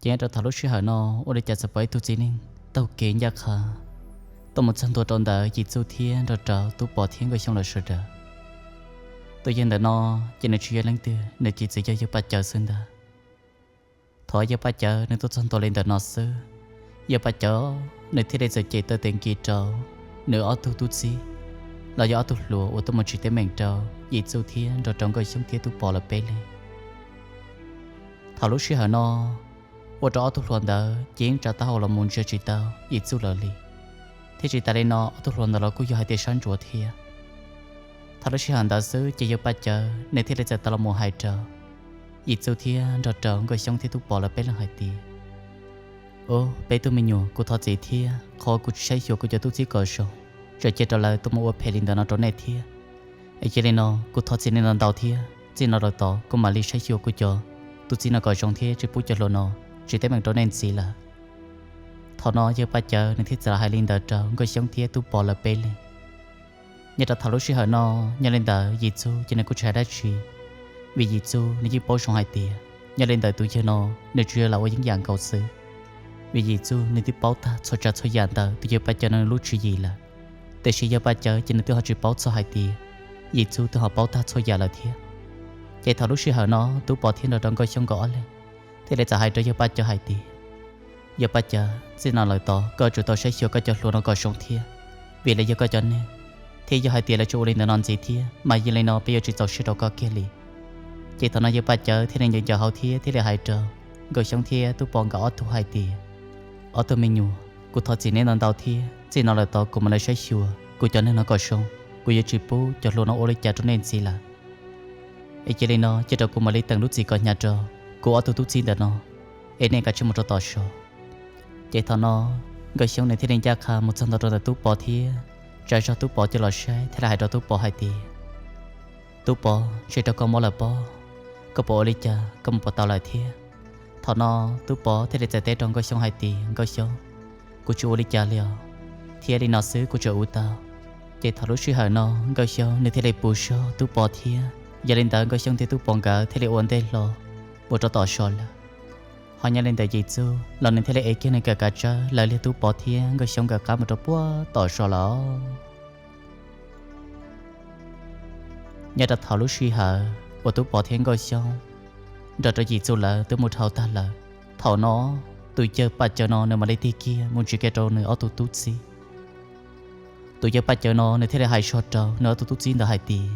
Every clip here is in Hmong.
Ces nyob rau thaum lub sij hawm no, ua li cas txawm pom ib tug txiv neej taug kev ncaj qha tuaj mus txog ntua rau ntawm Yim Txuj thiab nrog rau Tub Pov thiab Nkauj Xyoob lawv sawv daws. Tus yawg ntawm no ces nws tsis yog leej twg, nws ces txawm yog yawg Paj Cawv xwb ntag. Thaum yawg Paj Cawv nws tuaj txog ntua li ntawm no xwb, yawg Paj Cawv nws thiaj li txawm cem taw tes nkiv rau nws ob tug tub txib, los yog ob tug hluas uas tuaj mus tsim teeb meem rau Yim Txuj thiab nrog rau Nkauj Xyoob thiab Tub Pov lawv peb leeg. Thaum lub sij hawm no, ua rau ob tug hluas ntawd ces yeej tsa taub hau los mus ntsia tsis tau Yim Txuj lawv li, thiab tsis tas li no ob tug hluas ntawd los kuj yog hais tias sab ntsuav thiab. Thaum lub sij hawm ntawd xwb ces yawg Paj Cawv nws thiaj li txawm tau los mus hais rau Yim Txuj thiab nrog rau Nkauj Xyoob thiab Tub Pov lawv peb leeg hais tias, Ub, peb tug me nyuam, kuv thov txim thiab qhov kuv tsis saib xyuas kuv cov tub txib kom zoo, tseem cia rau lawv tuaj mus ua phem li ntawd no rau nej thiab. Es cia li no kuv thov txim nej ntau ntau thiab, txij no lawm tod kuv mam li saib xyuas kuv cov tub txib no kom zoo thiab tsis pub cov hluas no tsim teeb meem rau nej ntxiv lawm. Thaum no yawg Paj Cawv nws thiaj txawm hais li ntawd rau Nkauj Xyoob thiab Tub Pov lawv peb leeg. Nyob rau thaum lub sij hawm no, nyob li ntawd Yim Txuj ces nws kuj tsis hais dab tsi, vim Yim Txuj nws yeej paub zoo hais tias nyob li ntawd tus yawg no nws tsuas yog lam ua yeeb yam nkaus xwb, vim Yim Txuj nws twb paub tag txhua tsav txhua yam ntawm tus yawg Paj Cawv no nws lub tswv yim lawm. Tiam sis yawg Paj Cawv ces nws twb ho tsis paub txog hais tias Yim Txuj twb ho paub tag txhua yam lawm thiab. Ces thaum lub sij hawm no Tub Pov thiab nrog rau Nkauj Xyoob nkawd ob leeg thiaj li txawm hais rau yawg Paj Cawv hais tias, Yawg Paj Cawv, txij no lawm tod koj tsum tau saib xyuas koj cov hluas no kom zoo thiab, vim lawv yog koj cov neeg, thiab yog hais tias lawv tseem ua li ntawd no ntxiv thiab mas yog li no peb yuav tsis txaus siab rau koj kiag li. Ces thaum no yawg Paj Cawv thiaj li ncaws ncaws hauv thiab thiaj li hais rau Nkauj Xyoob thiab Tub Pov nkawd ob tug hais tias, Ob tug me nyuam, kuv thov txim neb ntau ntau thiab, txij no lawm tod kuv mam li saib xyuas kuv cov neeg no kom zoo, kuv yuav tsis pub cov hluas no ua li cas rau nej ntxiv lawm. Es cia li no cia rau kuv mam li teem lub txim kom hnyav rau kuv ob tug tub txib ntawm no, es nej kav tsij mus rau tom zos. Ces thaum no Nkauj Xyoob nws thiaj li ncaj qha mus txog ntua rau ntawm Tub Pov thiab tsa zog Tub Pov coj los saib thiab li hais rau Tub Pov hais tias, Tub Pov, ntshe raug koj mob lawm pob, koj puas ua li cas, koj mus puas tau lawm thiab? Thaum no Tub Pov thiaj li txawm teb rau Nkauj Xyoob hais tias, Nkauj Xyoob, kuv tsis ua li cas li os, thiab li no xwb kuv tseem ua tau. Ces thaum lub sij hawm no Nkauj Xyoob nws thiaj li puv zog Tub Pov thiab, yog li ntawd Nkauj Xyoob thiab Tub Pov nkawd thiaj li ua ntej hlo mus rau tom zos lawm. Ho nyob li ntawm Yim Txuj los nws thiaj li ev kiag nws kav kav tsawb lawv liag Tub Pov thiab Nkauj Xyoob nkawd qab mus rau puag tom zos lawm. Nyob rau thaum lub sij hawm uas Tub Pov thiab Nkauj Xyoob nrog rau Yim Txuj lawv twb mus dhau tag lawm, thaum no tus yawg Paj Cawv no nws mam li tig kiag mus ntsia kiag rau nws ob tug tub txib. Tus yawg Paj Cawv no nws thiaj li hais zog rau nws ob tug tub txib ntawd hais tias,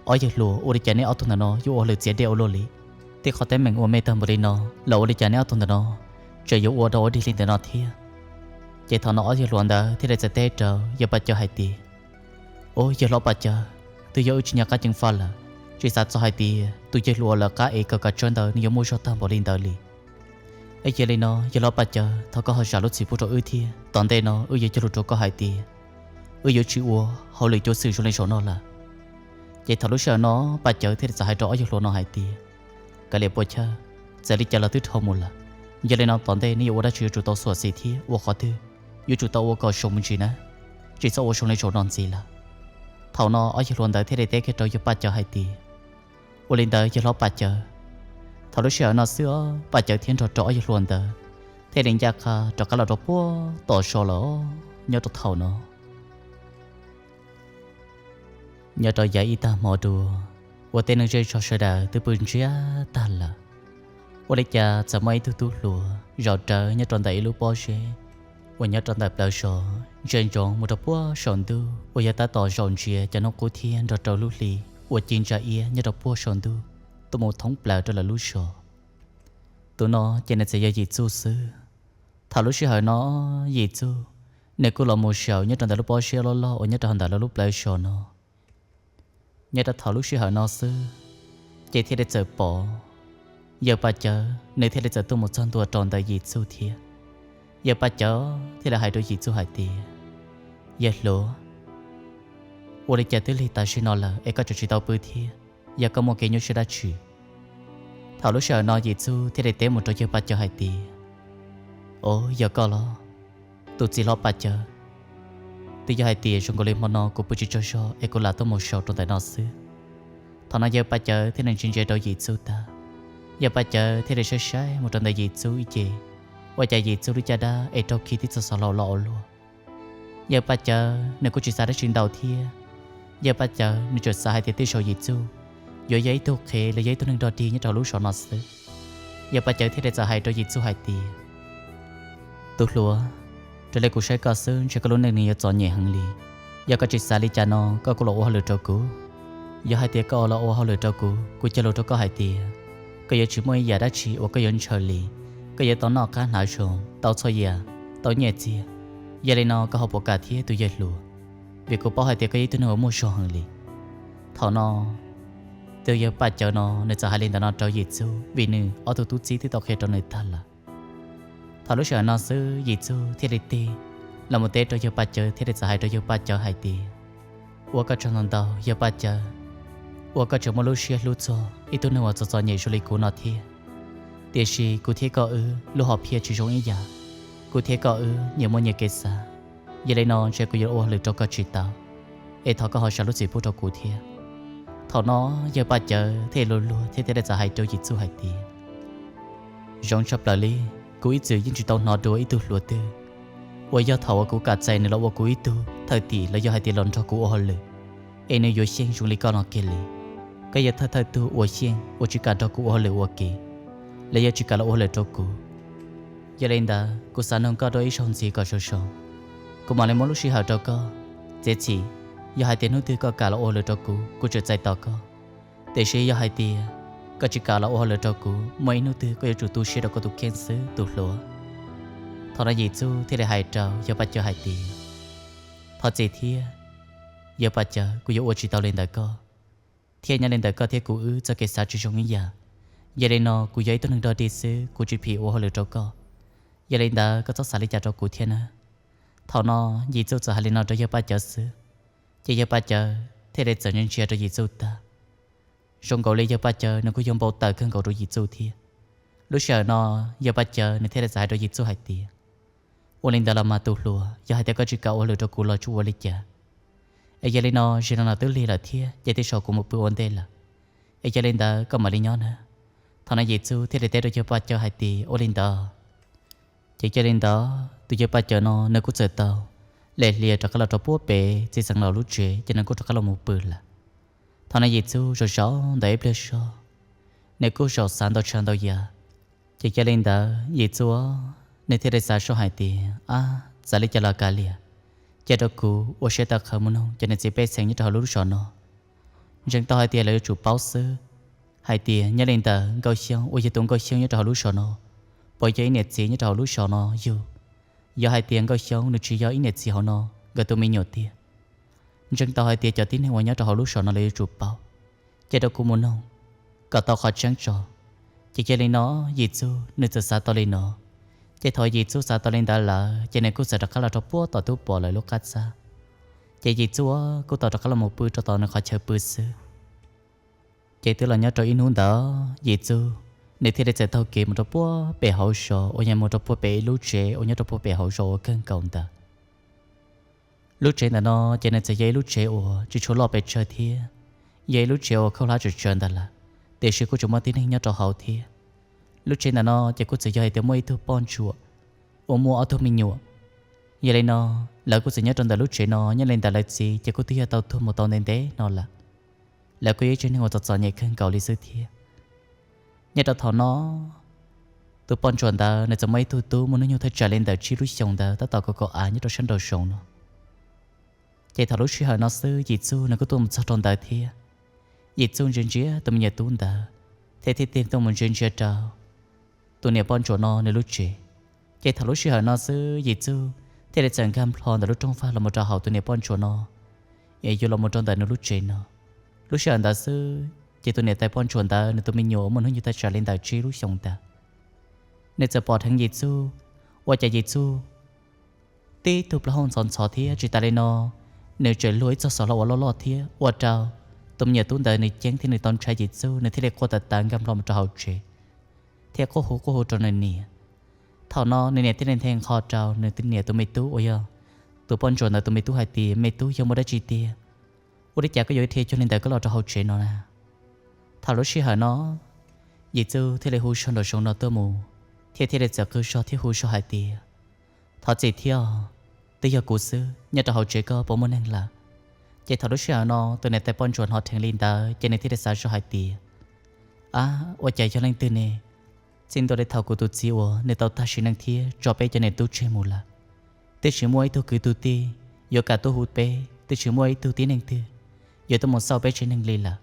Ob yawg hluas, ua li cas neb ob tug ntawm no yuav ua hauj lwm txiav dej ua luaj li? Tej qhov teeb meem uas me tag npaum li no los ua li cas neb ob tug ntawm no tseem yuav ua rau ua dig li ntawm no thiab? Ces thaum no ob yawg hluas ntawd thiaj li txawm teb rau yawg Paj Cawv hais tias, Ub, yawg hlob Paj Cawv, twb yog wb tsis nco qab ceev faj lawm, tsis xav txog hais tias tus yawg hluas uas lawv qab ev kav kav tsawb ntawd nws yuav muaj zog tag npaum li ntawd li. Es yog li no yawg hlob Paj Cawv, thov koj ho zam lub txim pub rau wb thiab, tom ntej no wb yuav cog lus rau koj hais tias wb yuav tsis ua hauj lwm cuab xwm zoo li zaum no lawm. Ces thaum lub sij hawm no Paj Cawv thiaj li txawm hais rau ob yawg hluas no hais tias, Kav liam puas chawj, txawm li cas los twb dhau mus lawm. Yog li no tom ntej neb yuav ua dab tsi yuav tsum tau xyuam xim thiab ua qhov twg yuav tsum tau ua kom zoo me ntsis na, tsis txhob ua zoo li zaum no ntxiv lawm. Thaum no ob yawg hluas ntawd thiaj li teb kiag rau yawg Paj Cawv hais tias, Ua li ntawd yawg hlob Paj Cawv. Thaum lub sij hawm no xwb os, Paj Cawv thiab nrog rau ob yawg hluas ntawd thiaj li ncaj qha rov qab los rau puag tom zos lawm. Nyob rau thaum no, nyob rau yav ib tag hmo dua, uas tej neeg zej zog sawv daws twb pw ntsiag tag lawm, ua li cas txawm muaj ib tug tub hluas zaum rawv nyob rau ntawm ib lub pob zeb uas nyob rau ntawm plawv zos ntsia ntsoov mus rau puag saum ntuj uas yog tab tom zaum ntsia cov hnub qub thiab nrog rau lub hli uas ci ntsa iab nyob rau puag saum ntuj tuaj mus thoob plaws rau lawv lub zos. Tus no ces nws txawm yog Yim Txuj xwb. Thaum lub sij hawm no Yim Txuj nws kuj los mus zaum nyob rau ntawm lub pob zeb loj loj uas nyob rau hauv ntawm lawv lub plawv zos no. Nyob rau thaum lub sij hawm no xwb, ces thiaj li txawm pom yawg Paj Cawv nws thiaj li txawm tuaj mus txog ntua rau ntawm Yim Txuj thiab. Yawg Paj Cawv thiaj li hais rau Yim Txuj hais tias, Yawg hluas, ua li cas twb lig tam sim no lawm es koj tseem tsis tau pw thiab? Yog koj muaj kev nyuaj siab dab tsi? Thaum lub sij hawm no Yim Txuj thiaj li teb mus rau yawg Paj Cawv hais tias, Os, yog koj los, tus txiv hlob Paj Cawv? Twb yog hais tias zoo nkaus li hmo no kuv pw tsis tsaug zog es kuv lam tuaj mus zaum rau ntawm no xwb. Thaum no yawg Paj Cawv thiaj li ntsia ntsia rau Yim Txuj tag, Yawg Paj Cawv thiaj li saib saib mus rau ntawm Yim Txuj ib ce, ua cas Yim Txuj lub caj dab es raug khi tib txoj xov laus los ua luaj. Yawg Paj Cawv nws kuj tsis xav dab tsi ntau thiab. Yawg Paj Cawv nws tsuas xav hais tias tej zaum Yim Txuj yuav yog ib tug qhev los yog ib tug neeg dog dig nyob rau hauv lub zos no xwb. Yawg Paj Cawv thiaj li txawm hais rau Yim Txuj hais tias, Tus hluas, raws li kuv saib koj xwb ntshe koj lub neej nws yuav txom nyem heev li. Yog koj tsis xav li cas no koj kuj los ua hauj lwm rau kuv. Yog hais tias koj los ua hauj lwm rau kuv, kuv cog lus rau koj hais tias koj yuav tsis muaj ib yam dab tsi uas koj yuav ntshaw li. Koj yuav tau noj qab hnav zoo, tau txhua yam, tau nyiaj txiag. Yog li no koj ho puas kam thiab tus yawg hluas? Vim kuv paub hais tias koj yog ib tug neeg uas muaj zog heev li. Thaum no tus yawg Paj Cawv no nws txawm hais li ntawd no rau Yim Txuj vim nws ob tug tub txib twb tau qhia rau nws tag lawm. Thaum lub sij hawm no xwb Yim Txuj thiaj li tig los mus teb rau yawg Paj Cawv thiaj li txawm hais rau yawg Paj Cawv hais tias, Ua koj tsaug ntau ntau yawg Paj Cawv, ua koj tseem muaj lub siab hlub txog ib tug neeg uas txom txom nyem zoo li kuv no thiab. Tiam sis kuv thiab koj wb lub hom phiaj tsis zoo ib yam, kuv thiab koj wb nyias muaj nyias kev xav. Yog li no ntshe kuv yuav ua hauj lwm rau koj tsis tau, es thov koj ho zam lub txim pub rau kuv thiab. Thaum no yawg Paj Cawv thiaj li luag luag thiab thiaj li txawm hais rau Yim Txuj hais tias, Zoo tshaj plaws li, kuv ib txwm yeej tsis tau hnov dua ib tug hluas twg uas yog thaum uas kuv kam txais nws los ua kuv ib tug thwj tim los yog hais tias los nrog kuv ua hauj lwm, es nws yuav xyeej zoo li koj no kiag li. Koj yog thawj thawj tug uas xyeej uas tsis kam nrog kuv ua hauj lwm ua ke, los yog tsis kam los ua hauj lwm rau kuv. Yog li ntawd kuv xav nug koj dua ib zaug ntxiv kom zoo zoo, kuv mam li muab lub sij hawm rau koj. Txiav txim, yog hais tias hnub twg koj kam los ua hauj lwm rau kuv, kuv tseem txais tos koj. Tiam sis yog hais tias koj tsis kam los ua hauj lwm rau kuv, muaj ib hnub twg koj yuav tsum tu siab rau koj tus kheej xwb tus hluas. Thaum no Yim Txuj thiaj li hais rau yawg Paj Cawv hais tias, Thov txim thiab, yawg Paj Cawv, kuv yuav ua tsis tau li ntawd koj, thiab nyob li ntawm koj thiab kuv wb txoj kev xav tsis zoo ib yam. Yog li no kuv yog ib tug neeg dog dig xwb, kuv tsis phim ua hauj lwm rau koj. Yog li ntawd koj txhob xav li cas rau kuv thiab na. Thaum no Yim Txuj txawm hais li no rau yawg Paj Cawv xwb, ces yawg Paj Cawv thiaj li txawm ntsia ntsia rau Yim Txuj tag. Zoo nkaus li yawg Paj Cawv nws kuj yog npau taws kawg nkaus rau Yim Txuj thiab. Lub sij hawm no yawg Paj Cawv nws thiaj li txawm hais rau Yim Txuj hais tias, Ua li ntawd los mas tus hluas, yog hais tias koj tsis kam ua hauj lwm rau kuv los tsuas ua li cas. Es yog li no, zaum no twb lig lawm thiab ces tej zaum kuv mus pw ua ntej lawm. Es yog li ntawd koj mam li nyob na. Thaum no Yim Txuj thiaj li teb rau yawg Paj Cawv hais tias, Ua li ntawd. Ces yog li ntawd tus yawg Paj Cawv no nws kuj txawm tau hle hlias rov qab los rau puag pem txiv xeev laus lub tsev ces nws kuj rov qab los mus pw lawm. Thaum no Yim Txuj zaum zaum ntawm ib pliag zog, nws kuj zaum xav ntau tsav ntau yam. Ces yog li ntawd Yim Txuj nws thiaj li xav zoj hais tias, Ab, txawm li cas los kav liam, cia rau kuv ua siab tawv qhawv mus noog cov niam txiv pej xeem nyob rau hauv lub zos no. Ntseeg tau hais tias lawv yuav tsum paub xwb hais tias nyob li ntawm Nkauj Xyoob uas yog tus Nkauj Xyoob nyob rau hauv lub zos no, puas yog ib niam txiv nyob rau hauv lub zos no yug. Yog hais tias Nkauj Xyoob nws tsis yog ib niam txiv hauv no nkawd tus me nyuam tiag, ntseeg tau hais tias cov tib neeg uas nyob rau hauv lub zos no lawv yuav tsum paub. Cia rau kuv mus noog kom tau qhov tseeb tso. Ces yog li no Yim Txuj nws txawm xav tau li no. Ces thaum Yim Txuj xav tau li ntawd lawm ces nws kuj txawm rov qab los rau puag tom Tub Pov lawv lub qab txaj. Ces Yim Txuj kuj tau rov qab los mus pw rau tom nws qhov chaw pw xwb. Ces twb los nyob rau ib hnub ntawd Yim Txuj nws thiaj li txawm taug kev mus rau puag pem hauv zos uas yog mus rau puag pem ib lub tsev uas nyob rau puag pem hauv zos uas kawg nkaus ntawd. Lub tsev ntawm no ces nws txawm yog ib lub tsev uas tsis tshua loj pes tsawg thiab, yog ib lub tsev uas khaub hlab tsawg tsawg ntawd lawm, tiam sis kuj tseem muaj tib neeg nyob rau hauv thiab. Lub tsev ntawm no ces kuj txawm yog hais tias muaj ib tug poj ntsuam uas muaj ob tug me nyuam. Yog li no, lawv kuj txawm nyob rau ntawm lub tsev no, nyob li ntawm lawv txiv ces kuj twb yog tau tuag mus tau ntev ntev no lawm. Lawv kuj yog ib tsev neeg uas txom txom nyem kawg nkaus li xwb thiab. Nyob rau thaum no, tus poj ntsuam ntawd nws txawm muaj ib tug tub muaj hnub nyoog thaj tsam li ntawm tsib lub xyoos ntawd tab tom kaum kaum av nyob rau sab nraum zoov no. Ces thaum lub sij hawm no xwb Yim Txuj nws kuj tuaj mus txog rau ntawd thiab. Yim Txuj ntsia ntsia tus me nyuam tub ntawd, thiab thiaj tig tuaj mus ntsia ntsia rau tus niam poj ntsuam no nws lub tsev. Ces thaum lub sij hawm no xwb Yim Txuj thiaj li txawm nkag nplho ntawm lub rooj vag los mus rau hauv tus niam poj ntsuam no, es yuav los mus rau ntawm nws lub tsev no. Lub sij hawm ntawd xwb ces tus niam tais poj ntsuam ntawd nws tus me nyuam uas muaj hnub nyoog thaj tsam li ntawm tsib lub xyoos ntawd, nws txawm pom dheev Yim Txuj, ua cas Yim Txuj tib tug plaub hau ntxhov ntxhov thiab tsis tas li no, nws tseem luag ib txoj xov hlau uas loj loj thiab ua rau tus me nyuam tub ntawd nws ceeb thiab nws tau ntshai Yim Txuj, nws thiaj li quaj tawv tawv nkag nplho mus rau hauv tsev, thiab quaj hu quaj hu rau nws niam. Thaum no nws niam thiaj li nthe nqho rau nws niam tus me tub uas yog tus poj ntsuam ntawd tus me tub hais tias, Me tub, yog muaj dab tsi tiag? Ua li cas koj yuav dhia cuag li ntawd koj los rau hauv tsev no na? Thaum lub sij hawm no, Yim Txuj thiaj li hu zog nraum zoov no tuaj mus, thiab thiaj li txawm qw zog thiab hu zog hais tias, Thov txim thiab os, twb yog kuv xwb, nyob rau hauv tsev koj puas muaj neeg lawm? Ces thaum lub sij hawm no tus niam tais poj ntsuam hnov dheev li ntawd ces nws thiaj li xav zog hais tias, Ab, ua cas yog leej twg ne? Txij ntua li thaum kuv tus txiv uas nws tau tag sim neej thiab tso peb cov niam tub tseg mus lawm, twb tsis muaj ib tug kwv tug tij yuav kam tuaj hu peb, twb tsis muaj ib tug tib neeg twg yuav tuaj mus xauj peb tsev neeg li lawm.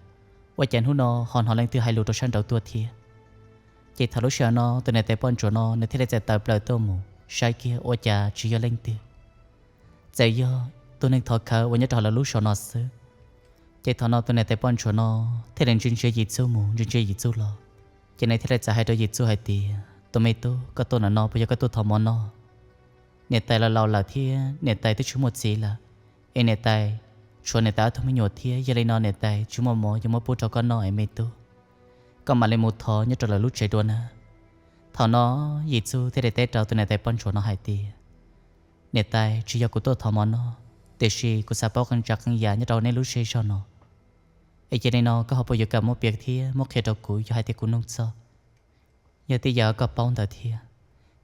Ua cas hnub no ho hnov leej twg hais lus rau sab nraud tuaj thiab? Ces thaum lub sij hawm no tus niam tais poj ntsuam no nws thiaj li txawm tawm plaws tuaj mus saib kiag ua cas tsis yog leej twg, txawm yog tus neeg thov khawv uas nyob rau hauv lawv lub zos no xwb. Ces thaum no tus niam tais poj ntsuam no thiaj li ntsia ntsia Yim Txuj mus ntsia ntsia Yim Txuj los, ces nws thiaj li txawm hais rau Yim Txuj hais tias, Tus me tub, koj tuaj ntawm no puas yog koj tuaj thov mov noj? Niam tais los laus lawm thiab niam tais twb tsis muaj txiv lawm, es niam tais tshuav niam tais ob tug me nyuam thiab, yog li no niam tais tsis muaj mov yuav muab pub rau koj noj es me tub, koj mam li mus thov nyob rau lawv lub tsev dua na. Thaum no Yim Txuj thiaj li teb rau tus niam tais poj ntsuam no hais tias, Niam tais, tsis yog kuv tuaj thov mov noj, tiam sis kuv xav paub qee tsav qee yam nyob rau nej lub zej zog no. Es cia li no koj ho puas yuav kam muab piav thiab muab qhia rau kuv yog hais tias kuv nug txog, yog tej yam koj paub ntawd thiab?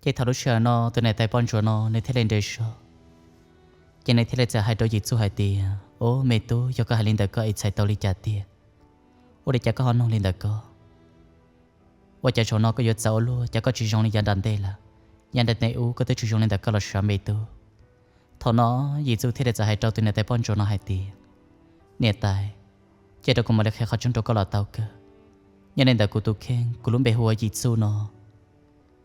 Ces thaum lub sij hawm no tus niam tais poj ntsuam no nws thiaj li nres zog, ces nws thiaj li txawm hais rau Yim Txuj hais tias, Ub, me tub, yog koj hais li ntawd koj es txhais tau li cas tiag? Ua li cas koj ho nug li ntawd koj? Ua cas zaum no koj yuav txawv ua luaj, cas koj tsis zoo li yav nram ntej lawm? Yav nram ntej ub koj twb tsis zoo li ntawd koj los sav me tub. Thaum no Yim Txuj thiaj li txawm hais rau tus niam tais poj ntsuam no hais tias, Niam tais, cia rau kuv mam li qhia qhov tseeb rau koj los tau kawg. Nyob li ntawm kuv tus kheej, kuv lub npe hu ua Yim Txuj no.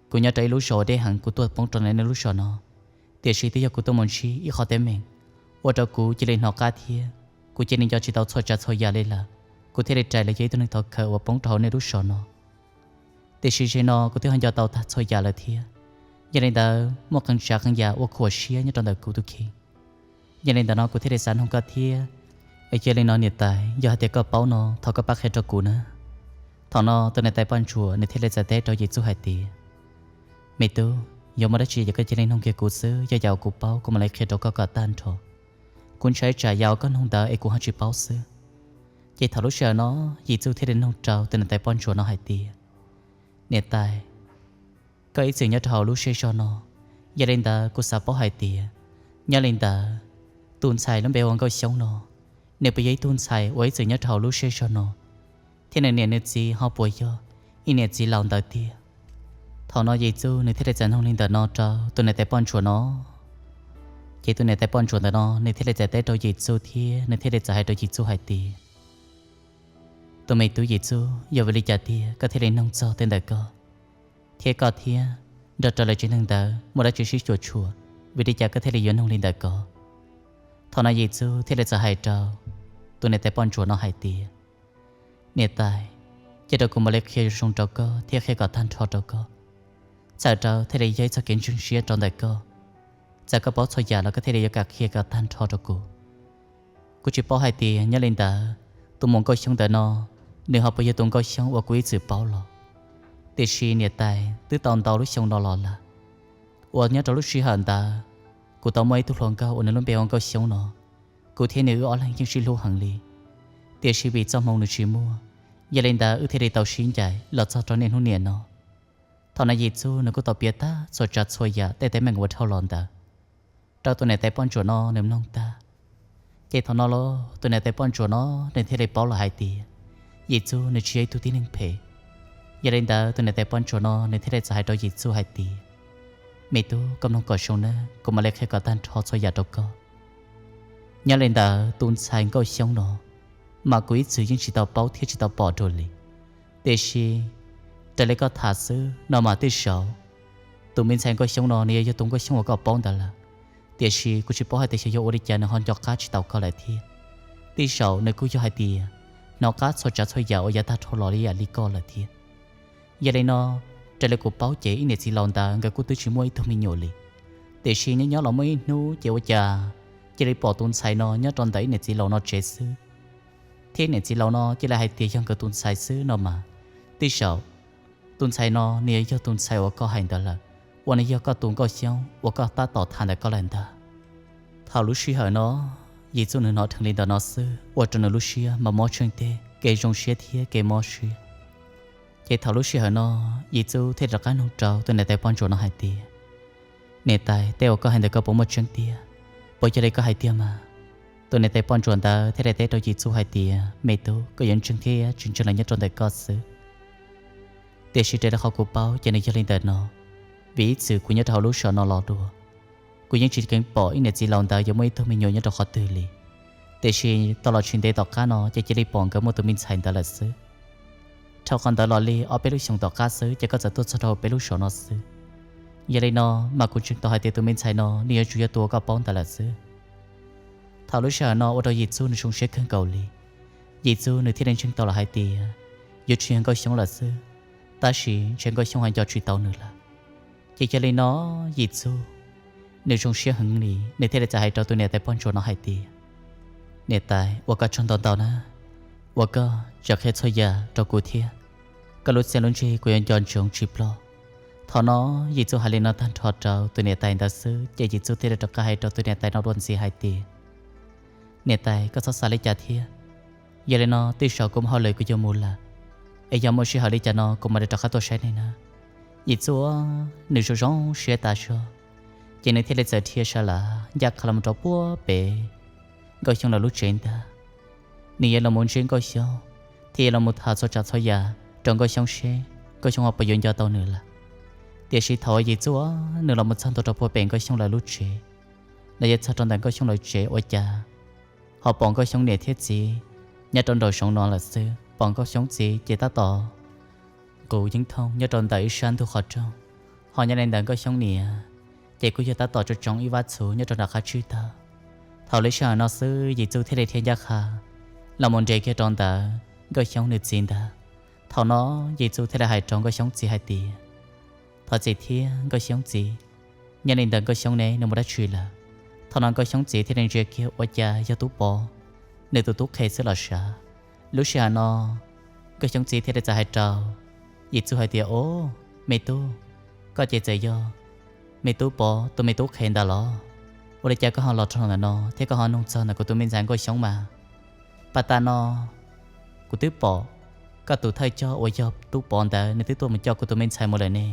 Kuv nyob rau ib lub zos uas deb heev, kuv tuaj poob rau nej lub zos no, tiam sis twb yog kuv tuaj mus ntsib ib qho teeb meem ua rau kuv cia li hnov qab thiab kuv cia li nco tsis tau txhua tsav txhua yam li lawm, kuv thiaj li rais los yog ib tug neeg thov khawv uas poob rau hauv nej lub zos no. Tiam sis zaum no kuv twb ho nco tau tag txhua yam lawm thiab. Yog li ntawd muaj qee tsav qee yam ua khuam siab nyob rau ntawm kuv tus kheej. Yog li ntawd no kuv thiaj li xav nug koj thiab, es cia li no niam tais, yog hais tias koj paub no thov koj pab qhia rau kuv na. Thaum no tus niam tais poj ntsuam nws thiaj li txawm teb rau Yim Txuj hais tias, Me tub, yuav muaj dab tsi ces koj cia li nug kiag kuv xwb, yog yam uas kuv paub kuv mam li qhia rau koj kom tag nrho. Kuv ntshai tsam yam uas koj nug ntawd es kuv ho tsis paub xwb. Ces thaum lub sij hawm no Yim Txuj thiaj li nug rau tus niam tais poj ntsuam no hais tias, Niam tais, koj ib txwm nyob rau hauv lub zej zog no, yog li ntawd kuv xav paub hais tias, nyob li ntawd, tus ntxhais lub npe ua Nkauj Xyoob no, nws puas yog ib tug ntxhais uas ib txwm nyob rau hauv lub zej zog no, thiab nws niam nws txiv ho puas yog ib niam txiv laus ntawd tiag? Thaum no Yim Txuj nws thiaj li txawm nug li ntawm no rau tus niam tais poj ntsuam no. Ces tus niam tais poj ntsuam ntawm no nws thiaj li txawm teb rau Yim Txuj thiab nws thiaj li txawm hais rau Yim Txuj hais tias, Tus me tub Yim Txuj, yog vim li cas tiag koj thiaj li nug txog tej ntawm koj, thiab koj thiab nrog rau lawv tsev neeg ntawd muaj dab tsi sib cuam tshuam, vim li cas koj thiaj li yuav nug li ntawm koj? Thaum no Yim Txuj thiaj li txawm hais rau tus niam tais poj ntsuam no hais tias, Niam tais, cia rau kuv mam li qhia zoo zoo rau koj thiab qhia kom tag nrho rau koj. Txawm rau thiaj li yog ib txoj kev ntseeg siab rau ntawm koj, txawm koj paub txhua yam los koj thiaj li yuav kam qhia kom tag nrho rau kuv. Kuv tsis paub hais tias nyob li ntawd, tus muam Nkauj Xyoob ntawm no, nws ho puas yog tus Nkauj Xyoob uas kuv ib txwm paub los? Tiam sis niam tais, twb tau ntau lub xyoo no los lawm, uas nyob rau lub sij hawm ntawd, kuv tau muaj ib tug hluas nkauj uas nws lub npe ua Nkauj Xyoob no. Kuv thiab nws wb ob leeg yeej sib hlub heev li, tiam sis vim txoj hmoo nws tsis muaj, yog li ntawd wb thiaj li tau sib ncaim los txog rau niaj hnub niam no. Thaum no Yim Txuj nws kuj tau piav tag txhua tsav txhua yam tej teeb meem uas dhau los ntawd rau tus niam tais poj ntsuam no nws mloog tag. Ces thaum no los tus niam tais poj ntsuam no nws thiaj li paub lawm hais tias Yim Txuj nws tsis yog ib tug tib neeg phem. Yog li ntawd tus niam tais poj ntsuam no nws thiaj li txawm hais rau Yim Txuj hais tias, Me tub, koj mloog kom zoo nawb, kuv mam li qhia kom tag nrho txhua yam rau koj. Nyob li ntawd tus ntxhais Nkauj Xyoob no mas kuv ib txwm yeej tsis tau paub thiab tsis tau pom dua li. Tiam sis raws li koj tham xwb no mas tej zaum tus me ntxhais Nkauj Xyoob no nws yog tus Nkauj Xyoob uas koj paub ntawd lawm. Tiam sis kuv tsis paub hais tias xyov yog ua li cas nws ho nco qab tsis tau koj lawm thiab. Tej zaum nws kuj yog hais tias hnov qab txhua tsav txhua yam uas yav tag dhau los li yam li koj lawm thiab. Yog li no, raws li kuv paub ces ib niam txiv laus ntawd nkawd kuj twb tsis muaj ib tug me nyuam li. Tiam sis nyob nyob los muaj ib hnub ces ua cas cia li pom tus ntxhais no nyob rau ntawm ib niam txiv laus no tsev xwb, thiab niam txiv laus no cia li hais tias yog nkawd tus ntxhais xwb no mas, tej zaum tus ntxhais no nws yog tus ntxhais uas koj hais ntawd lawm, uas nws yog koj tus Nkauj Xyoob uas koj tab tom tham ntawm koj lawm ntag. Thaum lub sij hawm no, Yim Txuj nws hnov dheev li ntawm no xwb ua rau nws lub siab mas mob tsheej teb, kev zoo siab thiab kev mob siab. Ces thaum lub sij hawm no Yim Txuj thiaj rov qab nug rau tus niam tais poj ntsuam no hais tias, Niam tais, tej uas koj hais ntawd koj puas muaj tseeb tiag? Puas yog li koj hais tiag mas? Tus niam tais poj ntsuam ntawd thiaj li teb rau Yim Txuj hais tias, Me tub, koj yuav ntseeg thiab tsis ntseeg los nyob rau ntawm koj xwb. Tiam sis raws li qhov kuv paub ces nws yog li ntawm no, vim ib txwm kuv nyob rau hauv lub zos no los dua, kuv yeej tsis keev pom ib niam txiv laus ntawd yuav muaj ib tug me nyuam nyob rau qhov twg li. Tiam sis tau los tsis ntev tom qab no ces cia li pom nkawd muaj tus me ntxhais ntawd lawm xwb. Dhau qhov ntawd los li ob peb lub xyoos tom qab xwb ces koj txawm tuaj txog rau peb lub zos no xwb. Yog li no mas kuv ntseeg tau hais tias tus me ntxhais no nws yuav tsum yog tus uas koj paub ntawd lawm xwb. Thaum lub sij hawm no ua rau Yim Txuj nws zoo siab kawg nkaus li. Yim Txuj nws thiaj li ntseeg tau lawm hais tias yuav tsum yog Nkauj Xyoob lawm xwb, tab sis ntshe Nkauj Xyoob ho nco tsis tau nws lawm. Ces yog li no Yim Txuj nws zoo siab heev li, nws thiaj li txawm hais rau tus niam tais poj ntsuam no hais tias, Niam tais, ua koj tsaug ntau ntau na, uas koj tseem qhia txhua yam rau kuv thiab. Koj lub txiaj lub ntsig kuv yuav nco ntsoov tsis ploj. Thaum no Yim Txuj hais li no tag nrho rau tus niam tais ntawd xwb ces Yim Txuj thiaj li rov qab hais rau tus niam tais no dua ntxiv hais tias, Niam tais, koj txhob xav li cas thiab. Yog li no tej zaum kuv muaj hauj lwm kuv yuav mus lawm, es yog muaj sij hawm li cas no kuv mam li rov qab tuaj saib nej na. Yim Txuj nws zoo zoo siab tas zog, ces nws thiaj li txawm dhia sawv lawm ncaj qha los rau puag pem Nkauj Xyoob lawv lub tsev ntag. Nws yuav los mus ntsib Nkauj Xyoob, thiab yuav los mus tham txhua tsav txhua yam rau Nkauj Xyoob seb Nkauj Xyoob ho puas yuav nco tau nws lawm. Tiam sis thaum uas Yim Txuj nws los mus txog ntua rau puag pem Nkauj Xyoob lawv lub tsev, los yog txog rau ntawm Nkauj Xyoob lawv tsev ua cas ho pom Nkauj Xyoob niam thiab txiv nyob rau nraum zoov no lawm xwb. Pom Nkauj Xyoob txiv ces tab tom nqus yeeb thooj nyob rau ntawm ib sab ntug qhov rooj, ho nyob li ntawm Nkauj Xyoob niam ces kuj yog tab tom tsoov tsoov ib vab txhuv nyob rau nram qab tsib taug. Thaum lub sij hawm no xwb Yim Txuj thiaj li dhia ncaj qha los mus nres kiag rau ntawm Nkauj Xyoob nws txiv ntag. Thaum no Yim Txuj thiaj li hais rau Nkauj Xyoob txiv hais tias, Thov txim thiab Nkauj Xyoob txiv, nyob li ntawm Nkauj Xyoob ne nws mus dab tsi lawm? Thaum no Nkauj Xyoob txiv thiaj li ntsia kiag ua cas yog Tub Pov nws tus tub qhe xwb los sav. Lub sij hawm no Nkauj Xyoob txiv thiaj li txawm hais rau Yim Txuj hais tias, Au, me tub, koj ces txawm yog me Tub Pov tus me tub qhe ntawd los? Ua li cas koj ho los rau ntawm no thiab koj ho nug txog ntawm kuv tus me ntxhais Nkauj Xyoob mas? Pas tas no kuv twb pom koj tus thawj coj uas yog Tub Pov ntawd nws twb tuaj mus coj kuv tus me ntxhais mus lawm ne.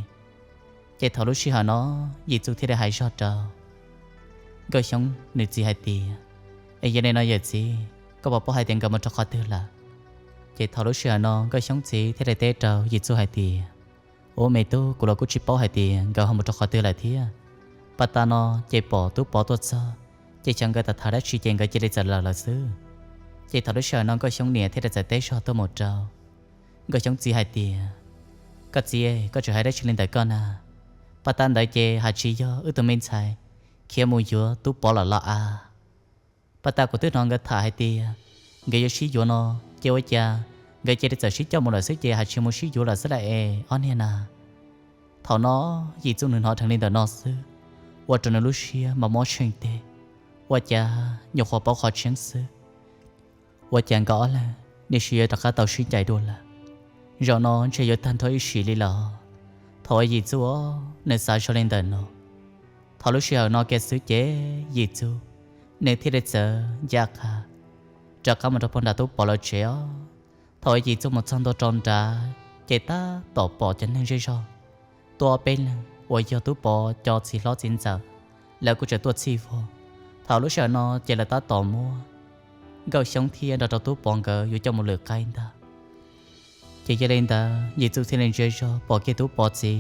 Ces thaum lub sij hawm no Yim Txuj thiaj li hais zog rau Nkauj Xyoob nws txiv hais tias, Es yog li no yawm txiv, koj puas paub hais tias nkawd mus rau qhov twg lawm? Ces thaum lub sij hawm no Nkauj Xyoob txiv thiaj li teb rau Yim Txuj hais tias, Ua me tub, kuv los kuj tsis paub hais tias nkawd ho mus rau qhov twg lawm thiab. Pas tas no ces pom Tub Pov tuaj txog, ces xyov nkawd tham tham dab tsi ces nkawd cia li txawm lawm lawm xwb. Ces thaum lub sij hawm no Nkauj Xyoob niam thiaj li txawm teb zog tuaj mus rau Nkauj Xyoob txiv hais tias, Koj txiv, koj tseem hais dab tsi li ntawm koj na? Pas tas ntawd ces hais tsis yog wb tus me ntxhais khiav mus yuav Tub Pov lawm los as? Pas tas kuv twb hnov nkawd tham hais tias nkawd yuav sib yuav no, ces ua cas nkawd cia li txawm sib coj mus lawm xwb ces hais tsis mus sib yuav lawm xwb lawm es ob niag na. Thaum no Yim Txuj nws hnov dheev li ntawm no xwb, ua rau nws lub siab mas mob seej teg, ua cas nyuam qhuav paub qhov tseeb xwb, ua cas nkawd ob leeg nws sis yuav rov qab tau sib ncaim dua lawm. Zaum no ntshe yuav tag nrho ib sim li lawm. Thaum uas Yim Txuj nws xav zog li ntawm no, thaum lub sij hawm no kiag xwb ces Yim Txuj nws thiaj li txawm ncaj qha rov qab mus rau puag nram Tub Pov lawv tsev os. Thaum uas Yim Txuj mus txog ntua rau nrad, ces tab tom pom cov neeg zej zog tuaj ob peb leeg uas yog Tub Pov cov txiv hlob txiv ntxawm, lawv kuj tseem tuaj txhij vog. Thaum lub sij hawm no ces lawv tab tom muab Nkauj Xyoob thiab nrog rau Tub Pov nkawd yuav coj mus lwm qaib ntag. Ces yog li ntawd Yim Txuj thiaj li ntsia zog pom kiag Tub Pov txiv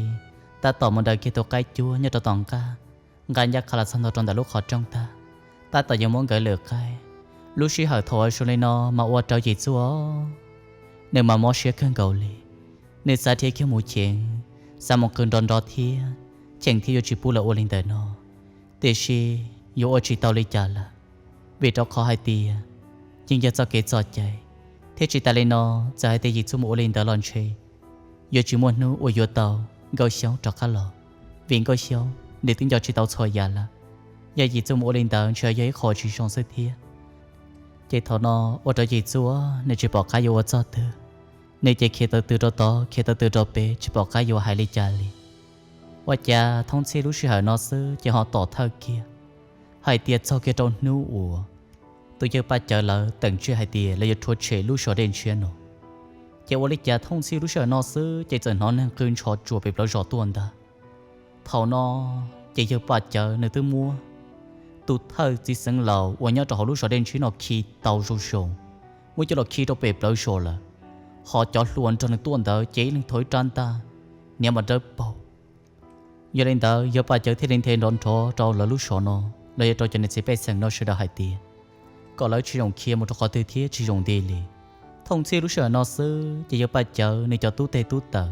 tab tom mus daws kiag tus qaib cuab nyob rau tom nqaj, nqa ncaj qha los txog ntua rau ntawm lub qhov rooj tag, tab tom yuav muab nkawd lwm qaib. Lub sij hawm thaum uas zoo li no mas ua rau Yim Txuj nws mas mob siab kawg nkaus li. Nws xav dhia kiag mus cheem, xav mus qw nrov nrov thiab cheem thiab yuav tsis pub lawv ua li ntawm no, tiam sis yuav ua tsis tau li cas lawm, vim rau qhov hais tias yeej yog txoj kev txom cai, thiab tsis tas li no, txawm hais tias Yim Txuj mus ua li ntawd los ntshe yuav tsis muaj hnub uas yuav tau Nkauj Xyoob rov qab los, vim Nkauj Xyoob nws twb nco tsis tau txhua yam lawm. Yog Yim Txuj mus ua li ntawd ntshe yog ib qho tsis zoo xwb thiab. Ces thaum no ua rau Yim Txuj nws tsis pom qab yuav ua txog twg, nws ces khiav tau tw rau tod khiav tau tw rau pem tsis pom qab yuav hais li cas li. Ua cas thoob txhij lub sij hawm no xwb ces ho tom thawj kiag hais tias txog kiag rau hnub uas tus yawg Paj Cawv lawv teem tsej hais tias lawv yuav rhuav tshem lub zos Dej Ntshiab no. Ces ua li cas thooj txhij lub sij hawm no xwb ces txawm hnov neeg qw ntshov tsuas pem plawv zos tuaj ntag. Thaum no ces yawg Paj Cawv nws twb muab tus thawj txiv xeev laus uas nyob rau hauv lub zos Dej Ntshiab no khi tau zoo zoo, muab coj los khi rau pem plawv zos lawm. Ho cov hluas nrog nws tuaj ntawd ces ib leeg thau ib rab ntaj, hniav mas dawb paug. Yog li ntawd yawg Paj Cawv thiaj li nthe nrov nrov rau lawv lub zos no los yog rau cov niam txiv pej xeem no sawv daws hais tias kom lawv tsis zoo khiav mus rau qhov twg thiab tsis zoo nti li. Thooj txhij lub sij hawm no xwb ces yawg Paj Cawv nws cov tub teg tub taws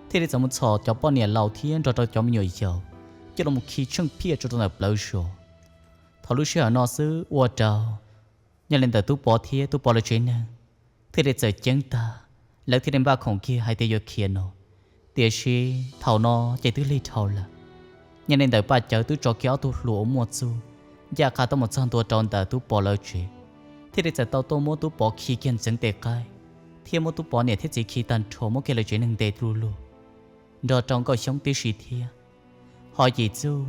thiaj li txawm mus txhom cov poj niam laus thiab nrog rau cov me nyuam yaus coj los khi tsheej phiaj rau rau ntawm plawv zos. Thaum lub sij hawm no xwb ua rau nyob li ntawm Tub Pov thiab Tub Pov lawv tsev neeg thiaj li txawm ceeb tag, lawv thiaj li npaj khoom kiag hais tias yuav khiav no. Tiam sis thaum no ces twb lig dhau lawm. Nyob li ntawm Paj Cawv twb tso kiag ob tug hluas uas muaj txuj ncaj qha tuaj mus txog ntua rau ntawm Tub Pov lawv tsev, thiaj li txawm tau tuaj muab Tub Pov khi kiag ntxeev tes qaib, thiab muab Tub Pov niam thiab txiv khi tag nrho muab kiag lawv tsev neeg ntes du lug nrog rau Nkauj Xyoob tib si thiab. Ho Yim Txuj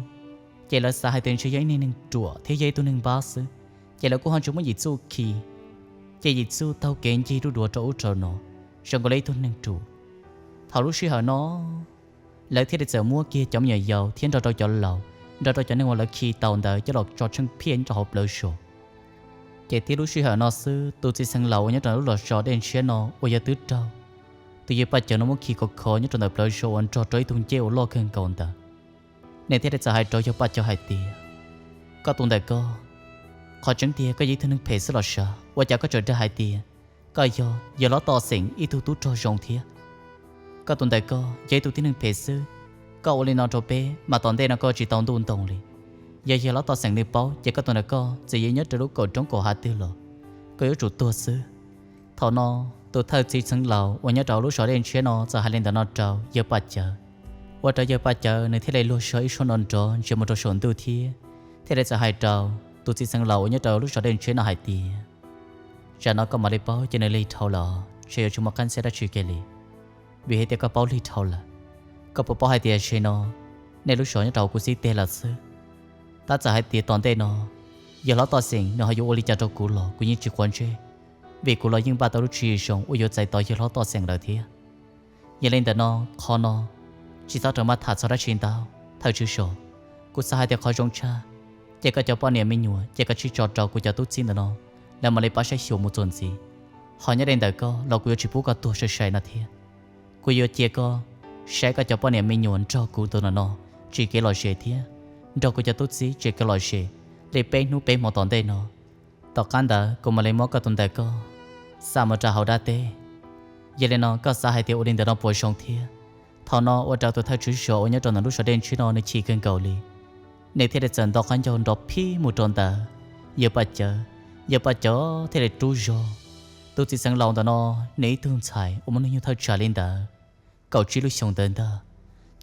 ces lawv xav hais tias ntshe yog ib niag neeg ruam thiab yog ib tug neeg npab xwb, ces lawv kuj ho tsis muab Yim Txuj khi. Ces Yim Txuj taug kev ncig duj duav rau ub rau no zoo nkaus li ib tug neeg ruam. Thaum lub sij hawm no lawv thiaj li txawm muab kiag cov me nyuam yaus thiab nrog rau cov laus, nrog rau cov neeg uas lawv khi tau ntawd coj los tso tsheej phiaj nyob rau hauv plawv zos. Ces tib lub sij hawm no xwb tus txiv xeev laus uas nyob rau lub los zos Dej Ntshiab no uas yog twb raug tus yawg Paj Cawv no muab khi khov kho nyob rau ntawm plawv zos uas nrog rau ib tug ncej uas loj kawg nkaus ntawd, nws thiaj li txawm hais rau yawg Paj Cawv hais tias, koj tus ntawm koj, qhov tseeb tiag koj yog ib tug neeg phem xwb los sav, ua cas koj tseem dag hais tias koj yog yawg hlob Toj Xeem ib tug tub rog zoo thiab? Koj tus ntawm koj yog ib tug tib neeg phem xwb, koj ua li no rau peb mas tom ntej no koj tsis tau ntuj ntoo li. Yog yawg hlob Toj Xeem nws paub ces koj tus ntawm koj txawm yuav nyob rau lub kaum roob kaum hav twg los koj yuav tsum tuag xwb. Thaum no tus thawj txiv xeev laus uas nyob rau lub zos Dej Ntshiab no txawm hais li ntawd no rau yawg Paj Cawv, ua rau yawg Paj Cawv nws thiaj li luag zog ib suab nrov nrov ntsia mus rau saum ntuj thiab thiaj li txawm hais rau tus txiv xeev laus uas nyob rau lub zos Dej Ntshiab no hais tias, tsam no koj mam li paub ces nws lig dhau lawm, ntshe yuav tsis muaj qab ntxhiab dab tsi kiag li, vim hais tias koj paub lig dhau lawm. Koj puas paub hais tias zaum no nej lub zos nyob rau hauv kuv xib teg lawm xwb, tab txawm hais tias tom ntej no yawg hlob Toj Xeem nws ho yuav ua li cas rau kuv los kuv yeej tsis quav ntsej, vim kuv los yeej npaj tau lub tswv yim zoo uas yuav txais tos yawg hlob Toj Xeem lawm thiab. Yog li ntawm no, qhov no tsis txhob rawm maj tham txog dab tsi ntau. Thawj tswj zos, kuv xav hais tias qhov zoo tshaj ces koj cov poj niam me nyuam ces koj tsij tso rau kuv cov tub txib ntawm no, lawv mam li pab saib xyuas mus txuas ntxiv. Ho nyob li ntawm koj los kuv yuav tsis pub koj tuag sai sai no thiab. Kuv yuav cia koj saib koj cov poj niam me nyuam nrog kuv tus ntawm no tsim kev lom zem thiab nrog kuv cov tub txib tsim kev lom zem li peb hnub peb hmo tom ntej no. Tom qab ntawd kuv mam li muab koj tus ntawm koj xa mus rau hauv dab teb. Yog li no koj xav hais tias ua li ntawd no puas zoo thiab? Thaum no ua rau tus thawj tswj zos uas nyob rau ntawm lub zos Dej Ntshiab no nws chim kawg nkaus li, nws thiaj li txawm nto qab ncaug nrov phib mus rau ntawm yawg Paj Cawv. Yawg Paj Cawv thiaj li rub zog tus txiv xeev laus ntawm no, nws ib tug ntxhais uas muaj hnub nyoog thawj tsam li ntawd kaum tsib lub xyoos ntawd ntag,